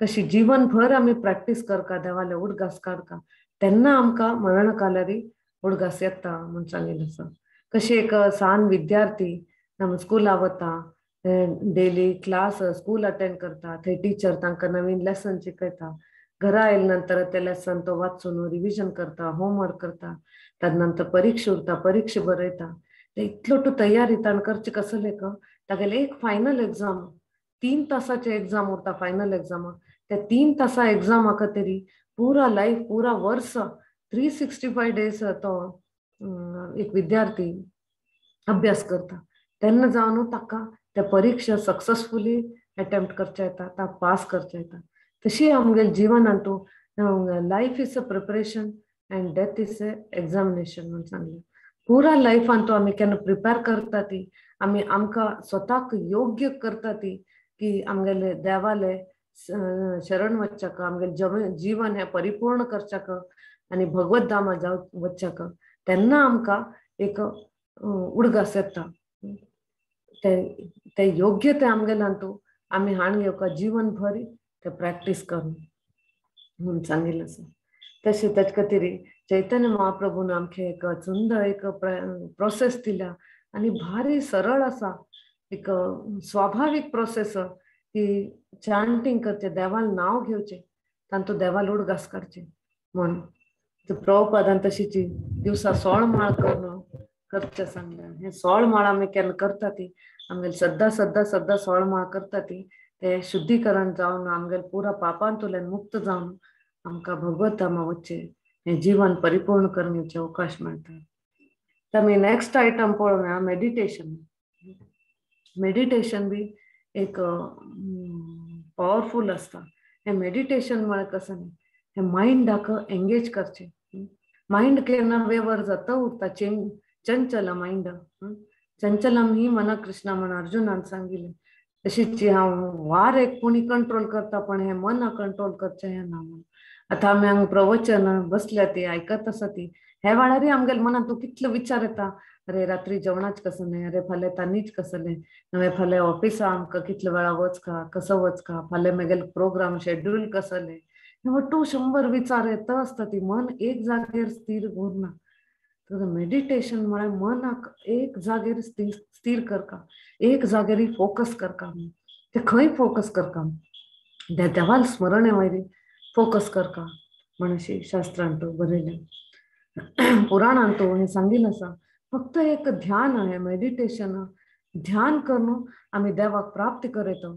कशी जीवनभर आमी प्रॅक्टीस करका देवाले उडगास काडका तेन्ना आमकां मरणकालारी उडगास येता म्हूण सांगिल्लें आसा. कशी एक सान विद्यार्थी आमी स्कुला वता, डेली क्लास स्कूल अटेंड करता, थंय टिचर तांकां नवीन लेसन शिकयता, घरा आयले नंतर ते लेसन तो वाचून रिविजन करता, होमवर्क करता, तदनंतर परीक्षा उरता, परीक्षा बरयता. ते इतलो तो तयारी ताणें करचें कसलें का तागेले एक फायनल एग्जाम 3 तासाचे एग्जाम उरता फायनल एग्जामा, त्या 3 तासा एग्जामा तरी पुरा लायफ पुरा वर्स 365 डेज तो एक विद्यार्थी अभ्यास करता तेन्ना जावन ताका त्या परीक्षा सक्सेसफुली अटेम्प्ट करचे येता, ता पास करचे येता. तशी आमगेले जिवनांत life is a preparation and death is a examination म्हणून सांगलें. पुरा लायफान तो आमी केन्ना प्रिपेर करता ती आमी आमकां स्वताक योग्य करता ती की आमगेले देवाले शरण वच्चाक, आमगेले जीवन हें परिपूर्ण करचाक आनी भगवत धामा जाव वच्चाक तेन्ना आमकां एक उडगास येता. ते योग्य ते आमगेल्यान आमी हाण घेवका जीवनभर ते प्रॅक्टीस करून. म्हणून सांगिल्लें आसा. तशें ताचे खातीर चैतन्य महाप्रभून आमकां एक सुंदर एक प्रोसेस दिल्या आनी भारी सरळ आसा, एक स्वाभावीक प्रोसेस की चांटींग करचें, देवाल नांव घेवचें, तांतूं देवाल उडगास काडचें म्हूण. प्रभुपादान तशीच दिवसा 16 माळ करून करचें सांगलें. हें 16 माळ आमी केन्ना करता ती आमगेले सद्दां सद्दां सद्दां 16 माळ करता ती ते शुद्धीकरण जावन आमगेले पुरा पापांतल्यान मुक्त जावन आमकां भगवत धामा वचचें हें जीवन परिपूर्ण करण्याचे अवकाश मेळटा. आमी नेक्स्ट आयटम पळोवया मेडिटेशन. मेडिटेशन बी एक पावरफूल आसता. हें मेडिटेशन म्हळ्यार कसं न्ही, हें मायंडाक एंगेज करचें. मायंड केन्ना वेवर जाता उरता, चंचल मायंड. चंचलम ही मना कृष्णा म्हण अर्जुनान सांगिल्लें. तशीच हांव वार एक कोणी कंट्रोल करता पण हें मना कंट्रोल करचें हें ना म्हण. आतां आमी हांगा प्रवचन बसल्या ती आयकत आसा ती हे वेळारय आमगेले मनांत तूं कितलो विचार येता, अरे रात्री जेवणाच कसं न्ही, अरे फाल्यां तांणीच कसलें, नवें फाल्यां ऑफिसा आमकां कितले वेळा वचका, कसो वचका, फाल्यां म्हगेले प्रोग्राम शेड्यूल कसलें, हे वट्टू 100 विचार येता आसता ती. मन एक जागेर स्थिर उरना. तर मेडिटेशन म्हळ्यार मनाक एक जागेर स्थिर करका, एक जागेर फोकस करका. ते खंय फोकस करका, देवाल स्मरणे वयर फोकस करका म्हण अशी शास्त्रांत बरयलें, पुराणांत हें सांगिल्लें आसा. फक्त एक ध्यान हें मेडिटेशन ध्यान करून आमी देवाक प्राप्त करता,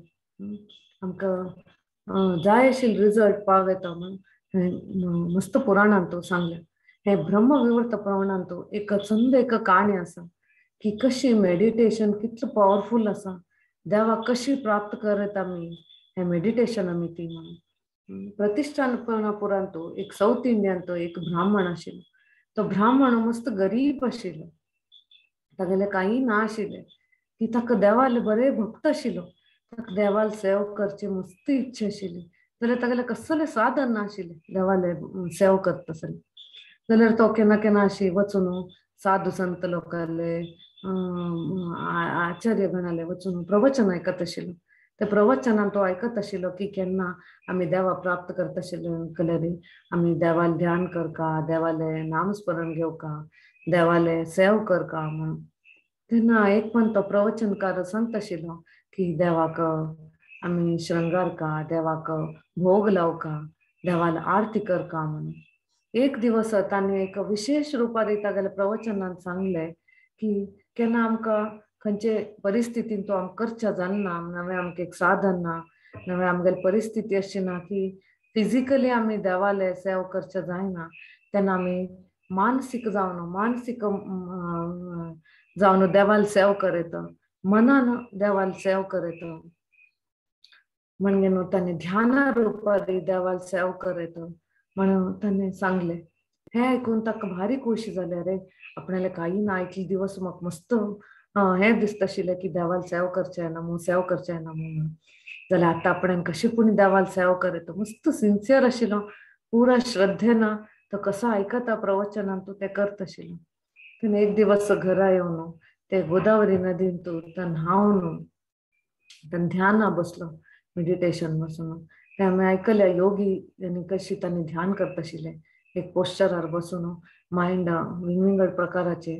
आमकां जाय आशिल्लो रिजल्ट पाव येता म्हण मस्त पुराणांत सांगलें. हे ब्रह्मविवर्त पुराणांत एक सुंदर एक काणी आसा की कशी मेडिटेशन कितलें पावरफूल आसा, देवाक कशी प्राप्त करत आमी हे मेडिटेशन आमी ती म्हणून. प्रतिष्ठानपुरांत एक सावथ इंडियांत एक ब्राह्मण आशिल्लो. तो ब्राह्मण मस्त गरीब आशिल्लो, तागेलें कांय ना आशिल्लें. की ताका देवाले बरे भक्त आशिल्लो, ताका देवाल सेव करची मस्त इच्छा आशिल्ली. जाल्यार तागेलें कसलें साधन ना आशिल्लें देवाले सेव करता आसलें. जाल्यार तो केन्ना केन्ना अशी वचून साधू संत लोकांले आचार्य गणाले वचून प्रवचन आयकत आशिल्लो. त्या प्रवचनान तो आयकत आशिल्लो की केन्ना आमी देवा प्राप्त करता आशिल्ले जाल्यार आमी देवाल ध्यान करका, देवाले नामस्मरण घेवका, देवाले सेव करका म्हूण. तेन्ना एक पण तो प्रवचनकार सांगता आशिल्लो की देवाक आमी श्रृंगार का, देवाक भोग लावका, देवाला आरती करका म्हणून. एक दिवस तांणी एक विशेष रुपार तागेल्या प्रवचनान सांगलें की केन्ना आमकां खंयचे परिस्थितीन तो आमकां करच्या जालना, नवें आमकां एक साधन ना, नवें आमगेली परिस्थिती अशी ना की फिजिकली आमी देवाले सेव करच्या जायना, तेन्ना आमी मानसीक जावन मानसीक जावन देवाल सेव करयत, मनान देवाल सेव करयत. म्हणजे न्हू ताणें ध्याना रुपार देवाल सेव करयत म्हणून ताणें सांगलें. हें आयकून ताका भारी खोशी जाली, अरे आपणाले कांय ना इतले दिवस म्हाका मस्त हें दिसता आशिल्लें की देवाल सेव करचें ना म्हूण, सेव करचें ना म्हूण, जाल्यार आतां आपणान कशें पूण देवाल सेव करयत. मस्त सिन्सियर आशिल्लो, पुरा श्रद्धेन तो कसो आयकता प्रवचनान तो तें करता आशिल्लो. तेन्ना एक दिवस घरा येवन ते गोदावरी नदीन तो न्हावन ताणें ध्याना बसलो, मेडिटेशन बसून. ते आमी आयकल्या योगी आनी कशी तांणी ध्यान करता आशिल्लें, एक पोस्चरार बसून मायंड विंगविंगड प्रकाराचे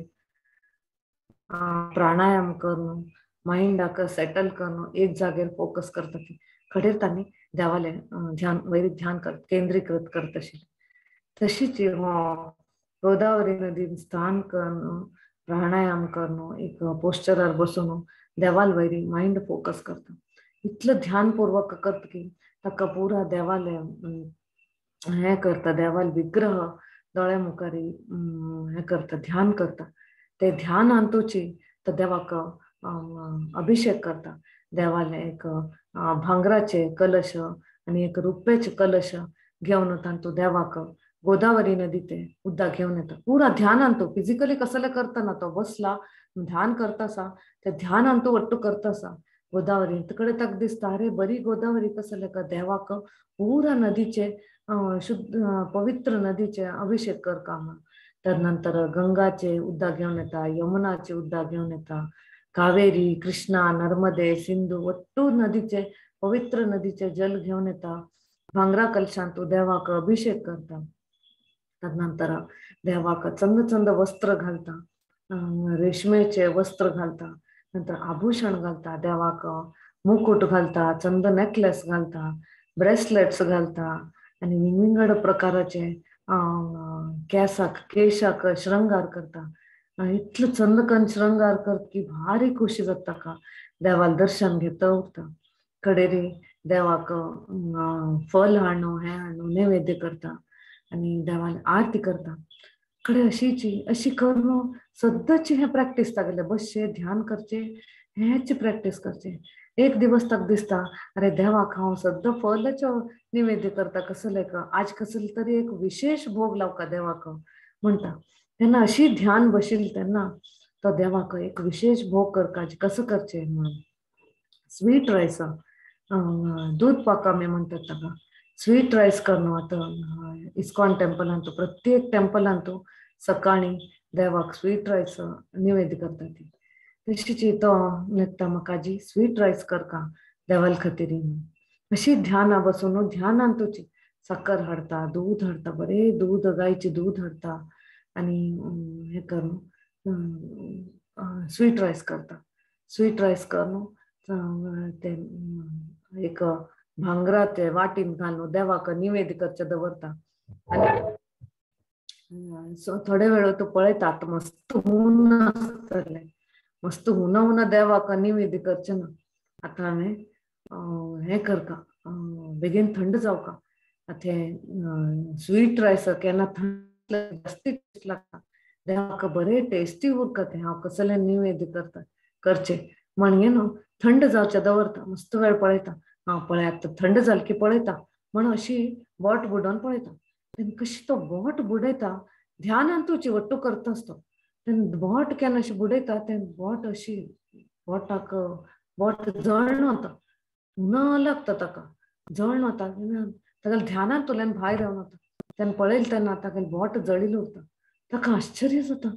प्राणायाम करून मायंडाक सेटल करून एक जागेर फोकस करता ती खडेर तांणी देवाले ध्यान वयर ध्यान कर केंद्रीकृत करता आशिल्लें. तशीच गोदावरी नदीन स्नान करून प्राणायाम करून एक पोस्चरार बसून देवाल वयरी मायंड फोकस करता. इतलें ध्यानपूर्वक करता की ताका पुरा देवाले हें करता, देवाल विग्रह दोळ्या मुखार हें करता, ध्यान करता. ते ध्यान अंतूची तो देवाक अभिषेक करता. देवाले एक भांगराचे कलश आनी एक रुप्याचे कलश घेवन तांतू देवाक गोदावरी नदी ते उदक घेवन येता. पुरा ध्यानान तो फिजिकली कसले करतना तो बसला ध्यान करता आसा, ते ध्यानान तो वट्टू करता आसा. गोदावरी तिकडे ताका दिसता, अरे बरी गोदावरी कसले का देवाक पुरा नदीचे शुद्ध पवित्र नदीचे अभिषेक करका म्हण. तर नंतर गंगाचे उदक घेवन येता, यमुनाचे उदक घेवन येता, कावेरी, कृष्णा, नर्मदे, सिंधू वट्टू नदीचे पवित्र नदीचे जल घेवन येता. भांगरा कलशांतू देवाक अभिषेक करता. तदनंतर देवाक चंद चंद वस्त्र घालता, रेशमेचे वस्त्र घालता, नंतर आभूषण घालता, देवाक मुकुट घालता, चंद नेकलेस घालता, ब्रेसलेट्स घालता आनी विंगड प्रकाराचे केसाक केशाक शृंगार करता. इतलो चंदकन शृंगार करत की भारी खुशी जाता ताका. देवाक दर्शन घेता उरता. कडेरी देवाक फल हाडून हें हाडून नैवेद्य करता आनी देवाक आरती करता. कडे अशीची अशी करून सद्दांची हें प्रॅक्टीस तागेलें, बसचें ध्यान करचें, हेंच प्रॅक्टीस करचें. एक दिवस ताका दिसता अरे देवाक हांव सद्दां फलाचो नैवेद्य करता, कसलें आज कसले तरी एक विशेष भोग लावका देवाक म्हणटा. तेन्ना अशी ध्यान बशिल्ली तेन्ना तो देवाक एक विशेष भोग करका, कसो करचें म्हणून स्वीट रायस, दूध पाक आमी म्हणटात ताका, स्वीट रायस करून आतां इस्कॉन टेम्पलांतू प्रत्येक टेम्पलांतू सकाळीं देवाक स्वीट रायस नैवेद्य करता. ती तशीच तो नेता म्हाका जी स्वीट रायस करका देवाल खातीर. अशी ध्याना बसून ध्यानान तुजी साकर हाडता, दूध हाडता, बरें दूध गायचें दूध हाडता आनी हें करून स्वीट रायस करता. स्वीट रायस करून ते एक भांगरा ते वाटीन घालून देवाक निवेद्य करचें दवरता. आनी थोडे वेळ तो पळयता आतां मस्त हून आसतलें, मस्त हुना हुना देवाक निवेद्य करचें ना, आतां हांवें हें करका बेगीन थंड जावका. आतां हें स्वीट रायस केन्ना थंड जास्ती टेस्ट लागता, देवाक बरें टेस्टी उरता तें, हांव कसलें निवेद्य करता करचें म्हणजे न्हू थंड जावचें दवरता. मस्त वेळ पळयता, हांव पळय आतां थंड जालें की पळयता म्हण अशी बोट बुडोवन पळयता. तेन्ना कशी तो बोट बुडयता ध्यानान तुजी वट्टू करता आसतो. तेन्ना बोट केन्ना अशी बुडयता तेन्ना बोट अशी बोटाक बोट जळण वता, न लागता ताका, जळण वता. ताका ध्यानांतल्यान भायर येवन वता. तेन्ना पळयलें तेन्ना ताका बोट जळिल्लें उरता. ताका आश्चर्य जाता,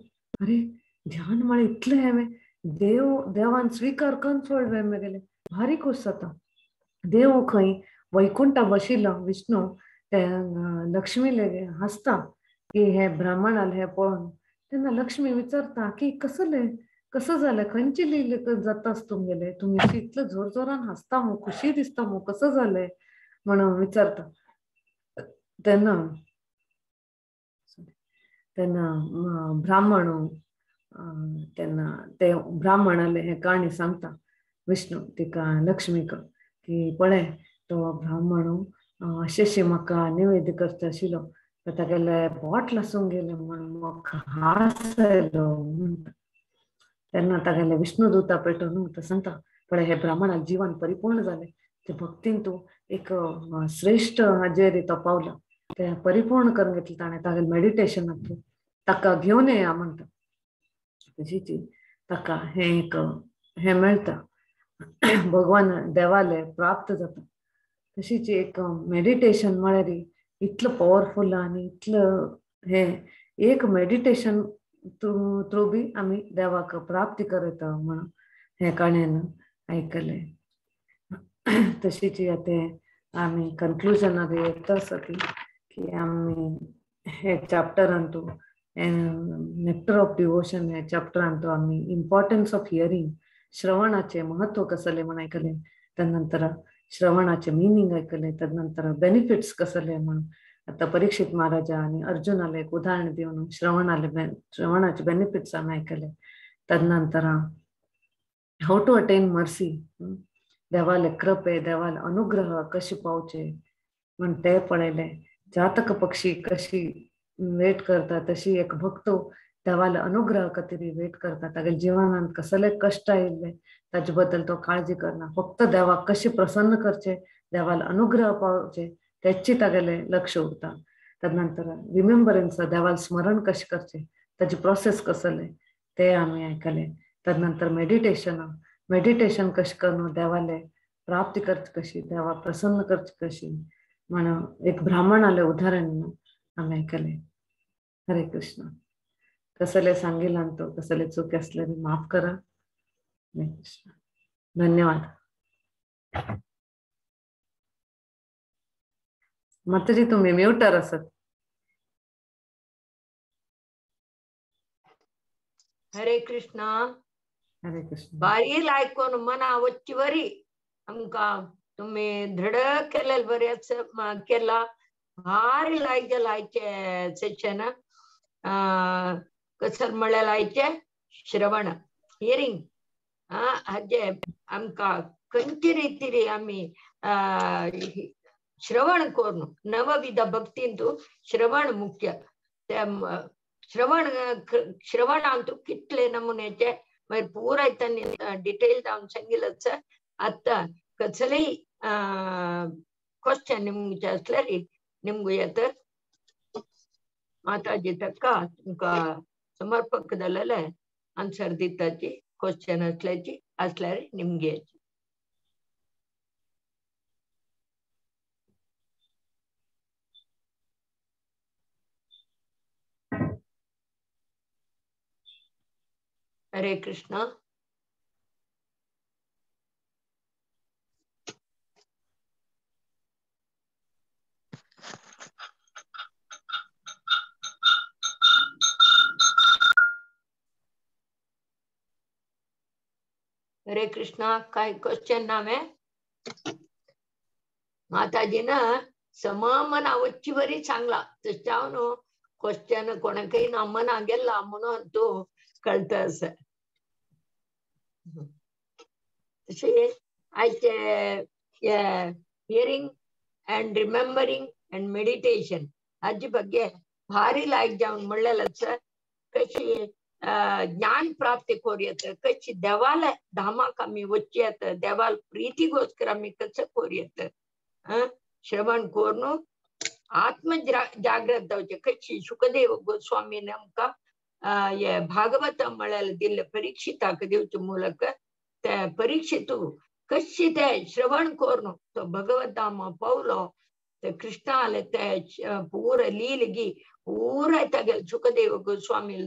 अरे ध्यान म्हळ्यार इतलें हांवें देव देवान स्विकार करून सोडलें मेगेलें, भारी खोस जाता. देव खंय वैकुंठा बशिल्लो विष्णू ते लक्ष्मी हांसता की हे ब्राह्मणाले हे पळोवन. तेन्ना लक्ष्मी विचारता की कसलें कसं जालें, खंयची लिले जातास तुमगेले, तुमी इतले जोर जोरान हांसता मू, खुशी दिसता मू, कसं जालें म्हणून विचारता. तेन्ना तेन्ना ब्राह्मण तेन्ना ते ब्राह्मणाले हे काणी सांगता विष्णू तिका लक्ष्मीक की पळय तो ब्राह्मण अशें म्हाका निवेद्य करता आशिल्लो, तागेले बोट लासूंक गेलें म्हण म्हाका हांस आयलो म्हणटा. तेन्ना तागेले विष्णू दूता पेटोवन तो सांगता पळय हे ब्राह्मणाक जीवन परिपूर्ण जालें, ते भक्तीन तूं एक श्रेश्ठ हाजेर तो पावला, ते परिपूर्ण करून घेतलें ताणें तागेलें मेडिटेशनाक, ताका घेवन येया म्हणटा. तशीच ताका हें एक हें मेळटा, भगवान देवाले प्राप्त जाता. तशीच एक मेडिटेशन म्हळ्यार इतलो पॉवरफुल आनी इतलो हें एक मेडिटेशन थ्रू बी आमी देवाक प्राप्ती करता म्हणून हें काणयेन आयकलें. तशीच आतां आमी कन्क्लुजनार येता आसा की आमी हे चॅप्टरांतू नेक्टर ऑफ डिवोशन ह्या चॅप्टरांतू आमी इम्पॉर्टन्स ऑफ हियरींग, श्रवणाचें महत्व कसलें म्हण आयकलें, तदनंतर श्रवणाचें मिनींग आयकलें, तदनंतर बेनिफिट्स कसले म्हण आतां परीक्षित महाराजा आनी अर्जुनाले एक उदाहरण दिवन श्रवणाले श्रवणाचे बेनिफिट्स आमी आयकले. तदनंतर how to attain mercy, देवाले कृपे देवाले अनुग्रह कशे पावचे म्हण ते पळयलें. जातक पक्षी कशी वेट करता तशी एक भक्त देवाले अनुग्रह खातीर वेट करता. तागेल्या जिवनांत कसले कश्ट आयिल्ले ताजे बद्दल तो काळजी करना, फक्त देवाक कशें प्रसन्न करचें, देवाले अनुग्रह पावचे तेची तागेलें लक्ष उरता. तदनंतर रिमेंबरन्स, देवाल स्मरण कशें करचें ताजी प्रोसेस कसले ते आमी आयकले. तदनंतर मेडिटेशन, मेडिटेशन कशें करून देवाले प्राप्ती करची कशी, देवा प्रसन्न करची कशी म्हण एक ब्राह्मणाले उदाहरण आमी आयकले. हरे कृष्ण. कसले सांगिलां तो कसले चूक आसल्यार माफ करा. हरे कृष्ण. धन्यवाद. माताजी तुम्ही म्यूटर असत. हरे कृष्णा. हरे कृष्ण. बारी लायकोन मना वच्ची वरी आमकां तुम्ही धडक केलेलं बरेच केला भारी लायक जाला आयचे सेशन. कसर म्हळ्यार आयचे श्रवण हियरिंग हाजे आमकां खंयचे रितीरी आमी श्रवण करून नवविध भक्तींतू श्रवण मुख्य. ते श्रवण श्रवणांतू कितले नमुन्याचे मागीर पुराय तांणी डिटेल जावन सांगिल्लें. आतां कसलेय क्वेश्चन निमचे आसल्यार निमगू येत माताजी ताका तुमकां समर्पक जालेले आन्सर दिताची. क्वेश्चन असल्याची असल्यार निमगे. हरे कृष्णा. हरे कृष्णा. काय क्वेश्चन नाम है माताजी ना समा वच्ची वरी सांगला तशें क्वेश्चन कोणाकय ना मना गेला म्हणून तूं कळटा आसा. तशें आयचे hearing and remembering and meditation हाजे ಬಗ್ಗೆ भारी लायक जावन म्हणलेलें आसा. कशी ज्ञान प्राप्ती कोरयेत, कशी देवाला धामाक आमी वच्ची येता, देवाल प्रीतीगोस्कर आमी कसं कोरयेत. श्रवण करून आत्म जागृत जावचें. कशी शुकदेव गोस्वामीन आमकां हे भागवत म्हळ्यार दिल्ले परीक्षिताक दिवचे ಮೂಲಕ ते परीक्षितू कशी ते श्रवण करून तो भगवत धाम पावलो. ते कृष्णाले ते पूर लीलगी पूरा तागेले शुकदेव गोस्वामी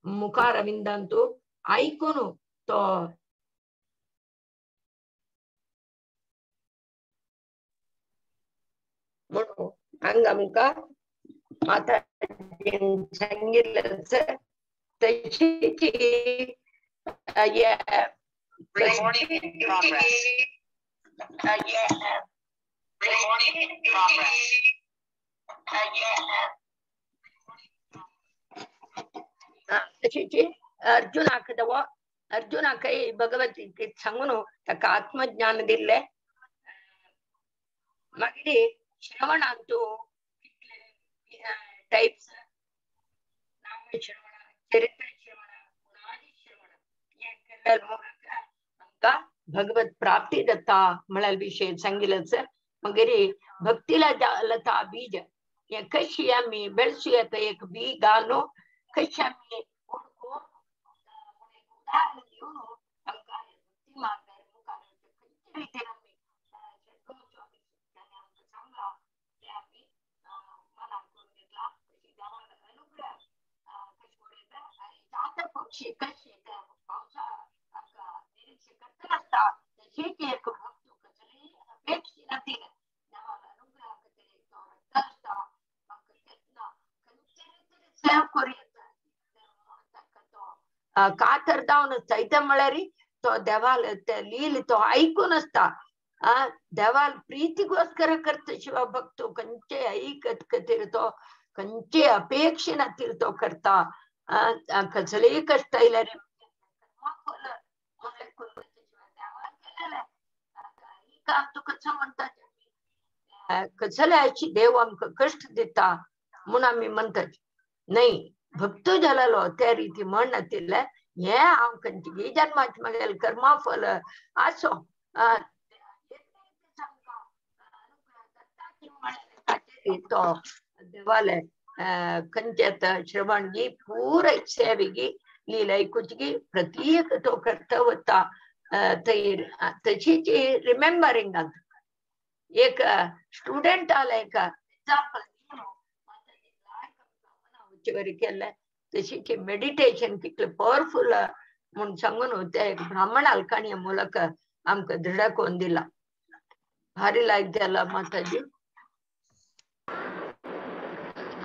मुखारविंदांतू ऐकून तो म्हणून हांगा आमकां माताजीन सांगिल्लें तशीच तशीच अर्जुनाक दवो अर्जुनाकय भगवद्गीतेत सांगून ताका आत्मज्ञान दिल्लें. मागीर श्रवणांतू टायप्स नामश्रवण, चरित्र श्रवण, गुणादी श्रवण हे केल्ल्या ಮೂಲಕ आमकां भगवत प्राप्ती जाता म्हळ्यार विशय सांगिल्लें. मागीर भक्तीला लता बीज हे कशी आमी बेळसू येता एक बी घालून कशी आमी उदाहरण दिवन आमकां भक्ती मार्गार मुखार खंयचे रितीन आमी सांगलां तें आमी मनाक करून घेतलां. तशी देवान अनुग्रह कशें करूं आनी जाता पक्षी कशी त्या पावसा आमकां निरीक्षण करता आसता तशीच एक भक्त कसलीय अपेक्षा नासतना देवान अनुग्रह खातीर तो रडटा आसता. म्हाका तेन्ना खंयचे रितीन सेवा करूं येता कातर जावन आसता. इतें म्हळ्यार तो देवाल ते लील तो ऐकून आसता. देवाल प्रीतीगोस्कर करता शिवा भक्त खंयचे ऐकत खातीर तो खंयचे अपेक्षे नातीर तो करता. कसलेय कश्ट आयल्यार तूं कसो म्हणटा कसले अशी देव आमकां कश्ट दिता म्हूण आमी म्हणटात न्हय. भक्त जालेलो त्या रिती म्हण नातिल्लें हें हांव खंयची जन्माचें म्हगेलें कर्मा फल आसो तो देवाले खंयचे श्रवणगी पूरा सेवेगी लीला ऐकूचगी प्रत्येक तो करता वता. तशीच रिमेंबरिंग एक स्टुडंट आला एक एग्जाम्पल केल्लें. तशीच मेडिटेशन कितलें पॉवरफुल म्हूण सांगून ते ब्राह्मण काणये ಮೂಲಕ आमकां दृढ कोन दिला. भारी लायक जाला माताजी.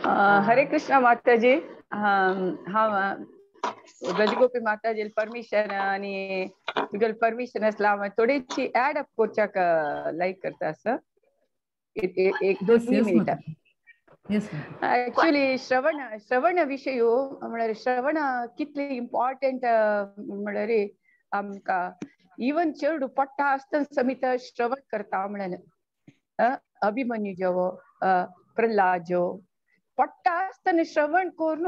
हरे कृष्ण माताजी. हा ब्रजगोपी माताजी परमिशन आणि तुगेले परमिशन आसला हांव थोडीशी ऍड अप करच्याक लायक करता आसा. एक दोन मिनिटां. ऍक्च्युली श्रवण श्रवण विशय म्हळ्यार श्रवण कितले इम्पॉर्टंट म्हळ्यार आमकां इवन चेडू पट्टा आसतना समित श्रवण करता म्हळ्यार अभिमन्यू जेवो प्रल्हाद जो पट्टा आसतना श्रवण करून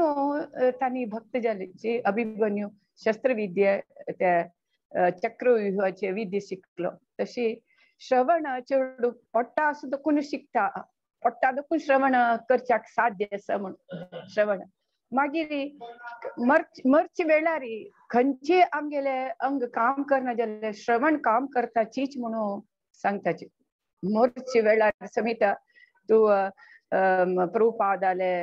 तांणी भक्त जाले. जे अभिमन्यू शस्त्रविद्या त्या चक्रव्यूहाचे विद्या शिकलो तशी श्रवण चेडू पट्टा आसून कोण शिकता पट्टा देखून श्रवण करच्याक साध्य आसा म्हणून श्रवण. मागीर मरचे वेळार खंयचे आमगेले अंग काम करना जाल्यार श्रवण काम करता चीच म्हणून सांगताची. मरचे वेळार समिता तूं प्रभुपादाले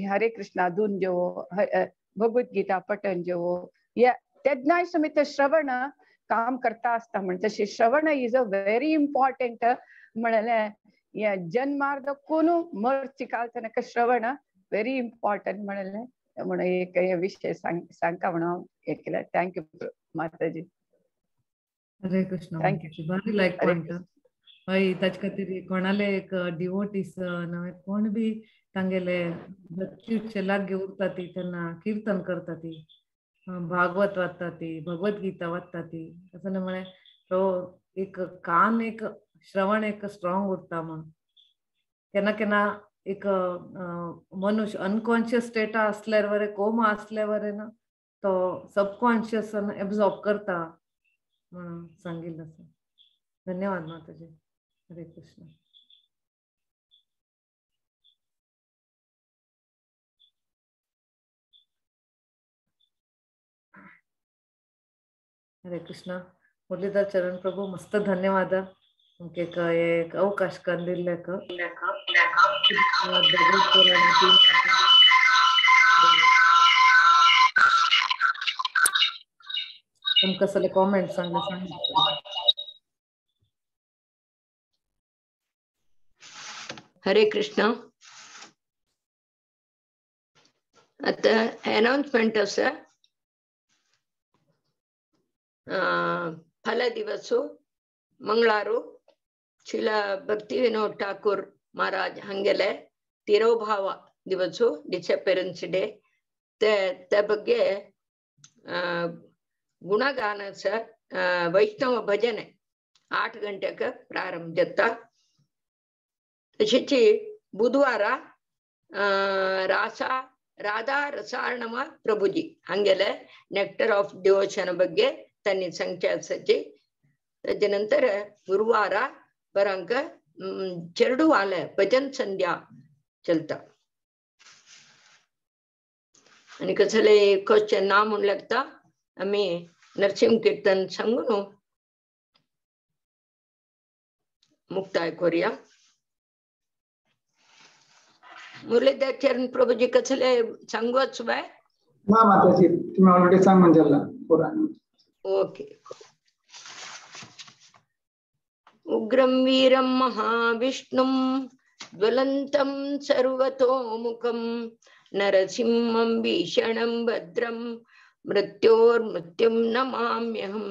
हरे कृष्णा धून जेवो भगवद गीता पठन जेवो या तेन्नाय समित श्रवण काम करता आसता म्हण. तशें श्रवण is a very important म्हणलें जन्मार कोण मरची काल तेन्ना श्रवण व्हेरी इम्पॉर्टंट म्हणलें म्हणून एक हे विशय सांगता म्हणून हे केलें. Thank you Mataji. Hare Krishna. Thank you. भारी लायक पॉइंट. हय ताचे खातीर कोणाले एक डिवोटीस नवे कोण बी तांगेले भक्तीचे लागीं उरता ती तेन्ना किर्तन करता ती भागवत वाचता ती भगवद गीता वाचता ती असं म्हळ्यार तो एक कान एक श्रवण एक स्ट्रॉंग उरता म्हण. केन्ना केन्ना एक मनुष्य अनकॉन्शियस स्टेटा असल्यार बरें कोमा असल्यार बरें ना तो सबकॉन्शियस एब्जॉर्ब करता म्हणून सांगिल्लें आसा. धन्यवाद माताजी. हरे कृष्ण. हरे कृष्ण. मुरलीधर चरण प्रभु मस्त धन्यवाद तुमके एक अवकाश करून दिल्ल्याक. तुमकां सगळे कॉमेंट सांगले सांग. हरे कृष्ण. आता अनाउन्समेंट आसा. फल दिवस मंगळारू शिला भक्ति विनोद ठाकूर महाराज हंगेले तिरोभाव दिवस डिसअपियरन्स डे ते ಬಗ್ಗೆ ಗುಣಗಾನ ಸ वैष्णव भजने 8 ಗಂಟೆಗೆ ಪ್ರಾರಂಭ ಜತ್ತ. तशीच बुधवार रासा राधा रसार्णव प्रभुजी हंगेले नेक्टर ऑफ डिवोशन ಬಗ್ಗೆ तन्नी संख्या आसाची. ताजे नंतर गुरुवार बरांक चेरडुवाले भजन संध्या चलता. आनी कसले क्वेश्चन ना म्हूण लागता आमी नरसिंह कीर्तन सांगून मुक्ताय करूया. मुरलीधर चरण प्रभुजी कसले सांगूच बाय ना माताजी तुम्ही ऑलरेडी सांगून झाला पुरा. ओके. उग्रं वीरं महाविष्णुं ज्वलन्तं सर्वतोमुखं नरसिंहं भीषणं भद्रं मृत्योर्मृत्युं नमाम्यहं.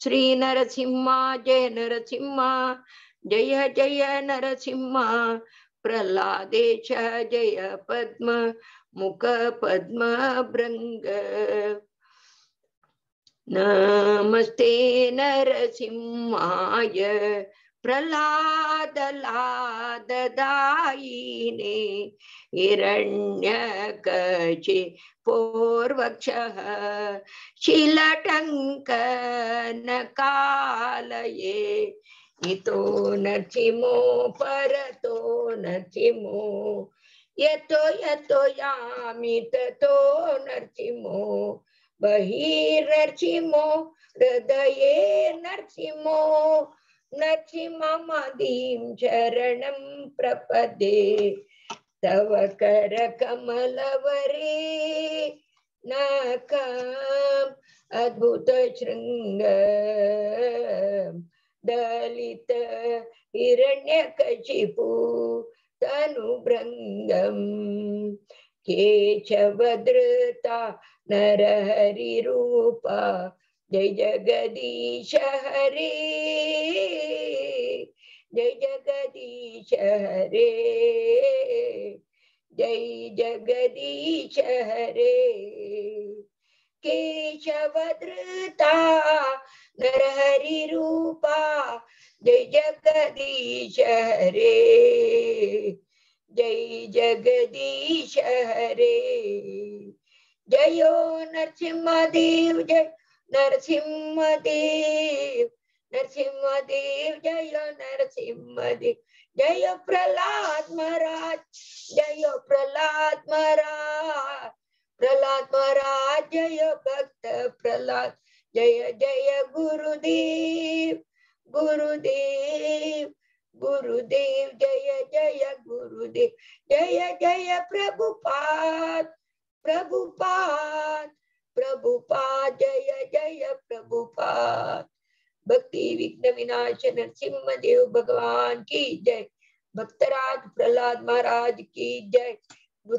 श्री नरसिंहा जय नरसिंहा जय जय नरसिंहा प्रह्लादेश जय पद्म मुख पद्म भृंग. नमस्ते नरसिंहाय प्रह्लाद लाददायिने हिरण्यकशिपोर्वक्षः शिलटङ्कनकालये इतो नरसिंहो परतो नरसिंहो यतो यतो यामि ततो नरसिंहो बहिर्नरसिंहो हृदये नरसिंहो नरसिंहमादीं शरणं प्रपदे तव करकमलवरे नाकम् अद्भुत शृंग दलित हिरण्यकशिपु तनुभृङ्गम् केशवधृता नरहरिरूपा जय जगदीश हरे जय जगदीश हरे जय जगदीश हरे। केशवधृता नरहरिरूपा जय जगदीश हरे जय जगदीश हरे। जयो नरसिंहदेव जय नरसिंहदेव नरसिंहदेव जय नरसिंहदेव जय प्रहलाद महाराज जय प्रहलाद महाराज प्रहलाद महाराज जय भक्त प्रहलाद जय जय गुरुदेव गुरुदेव गुरुदेव जय जय गुरुदेव जय जय प्रभुपाद प्रभुपाद प्रभुपाद जय जय प्रभुपाद। भक्ति विघ्न विनाश नरसिंह देव भगवान की जय, भक्तराज प्रहलाद महाराज की जय,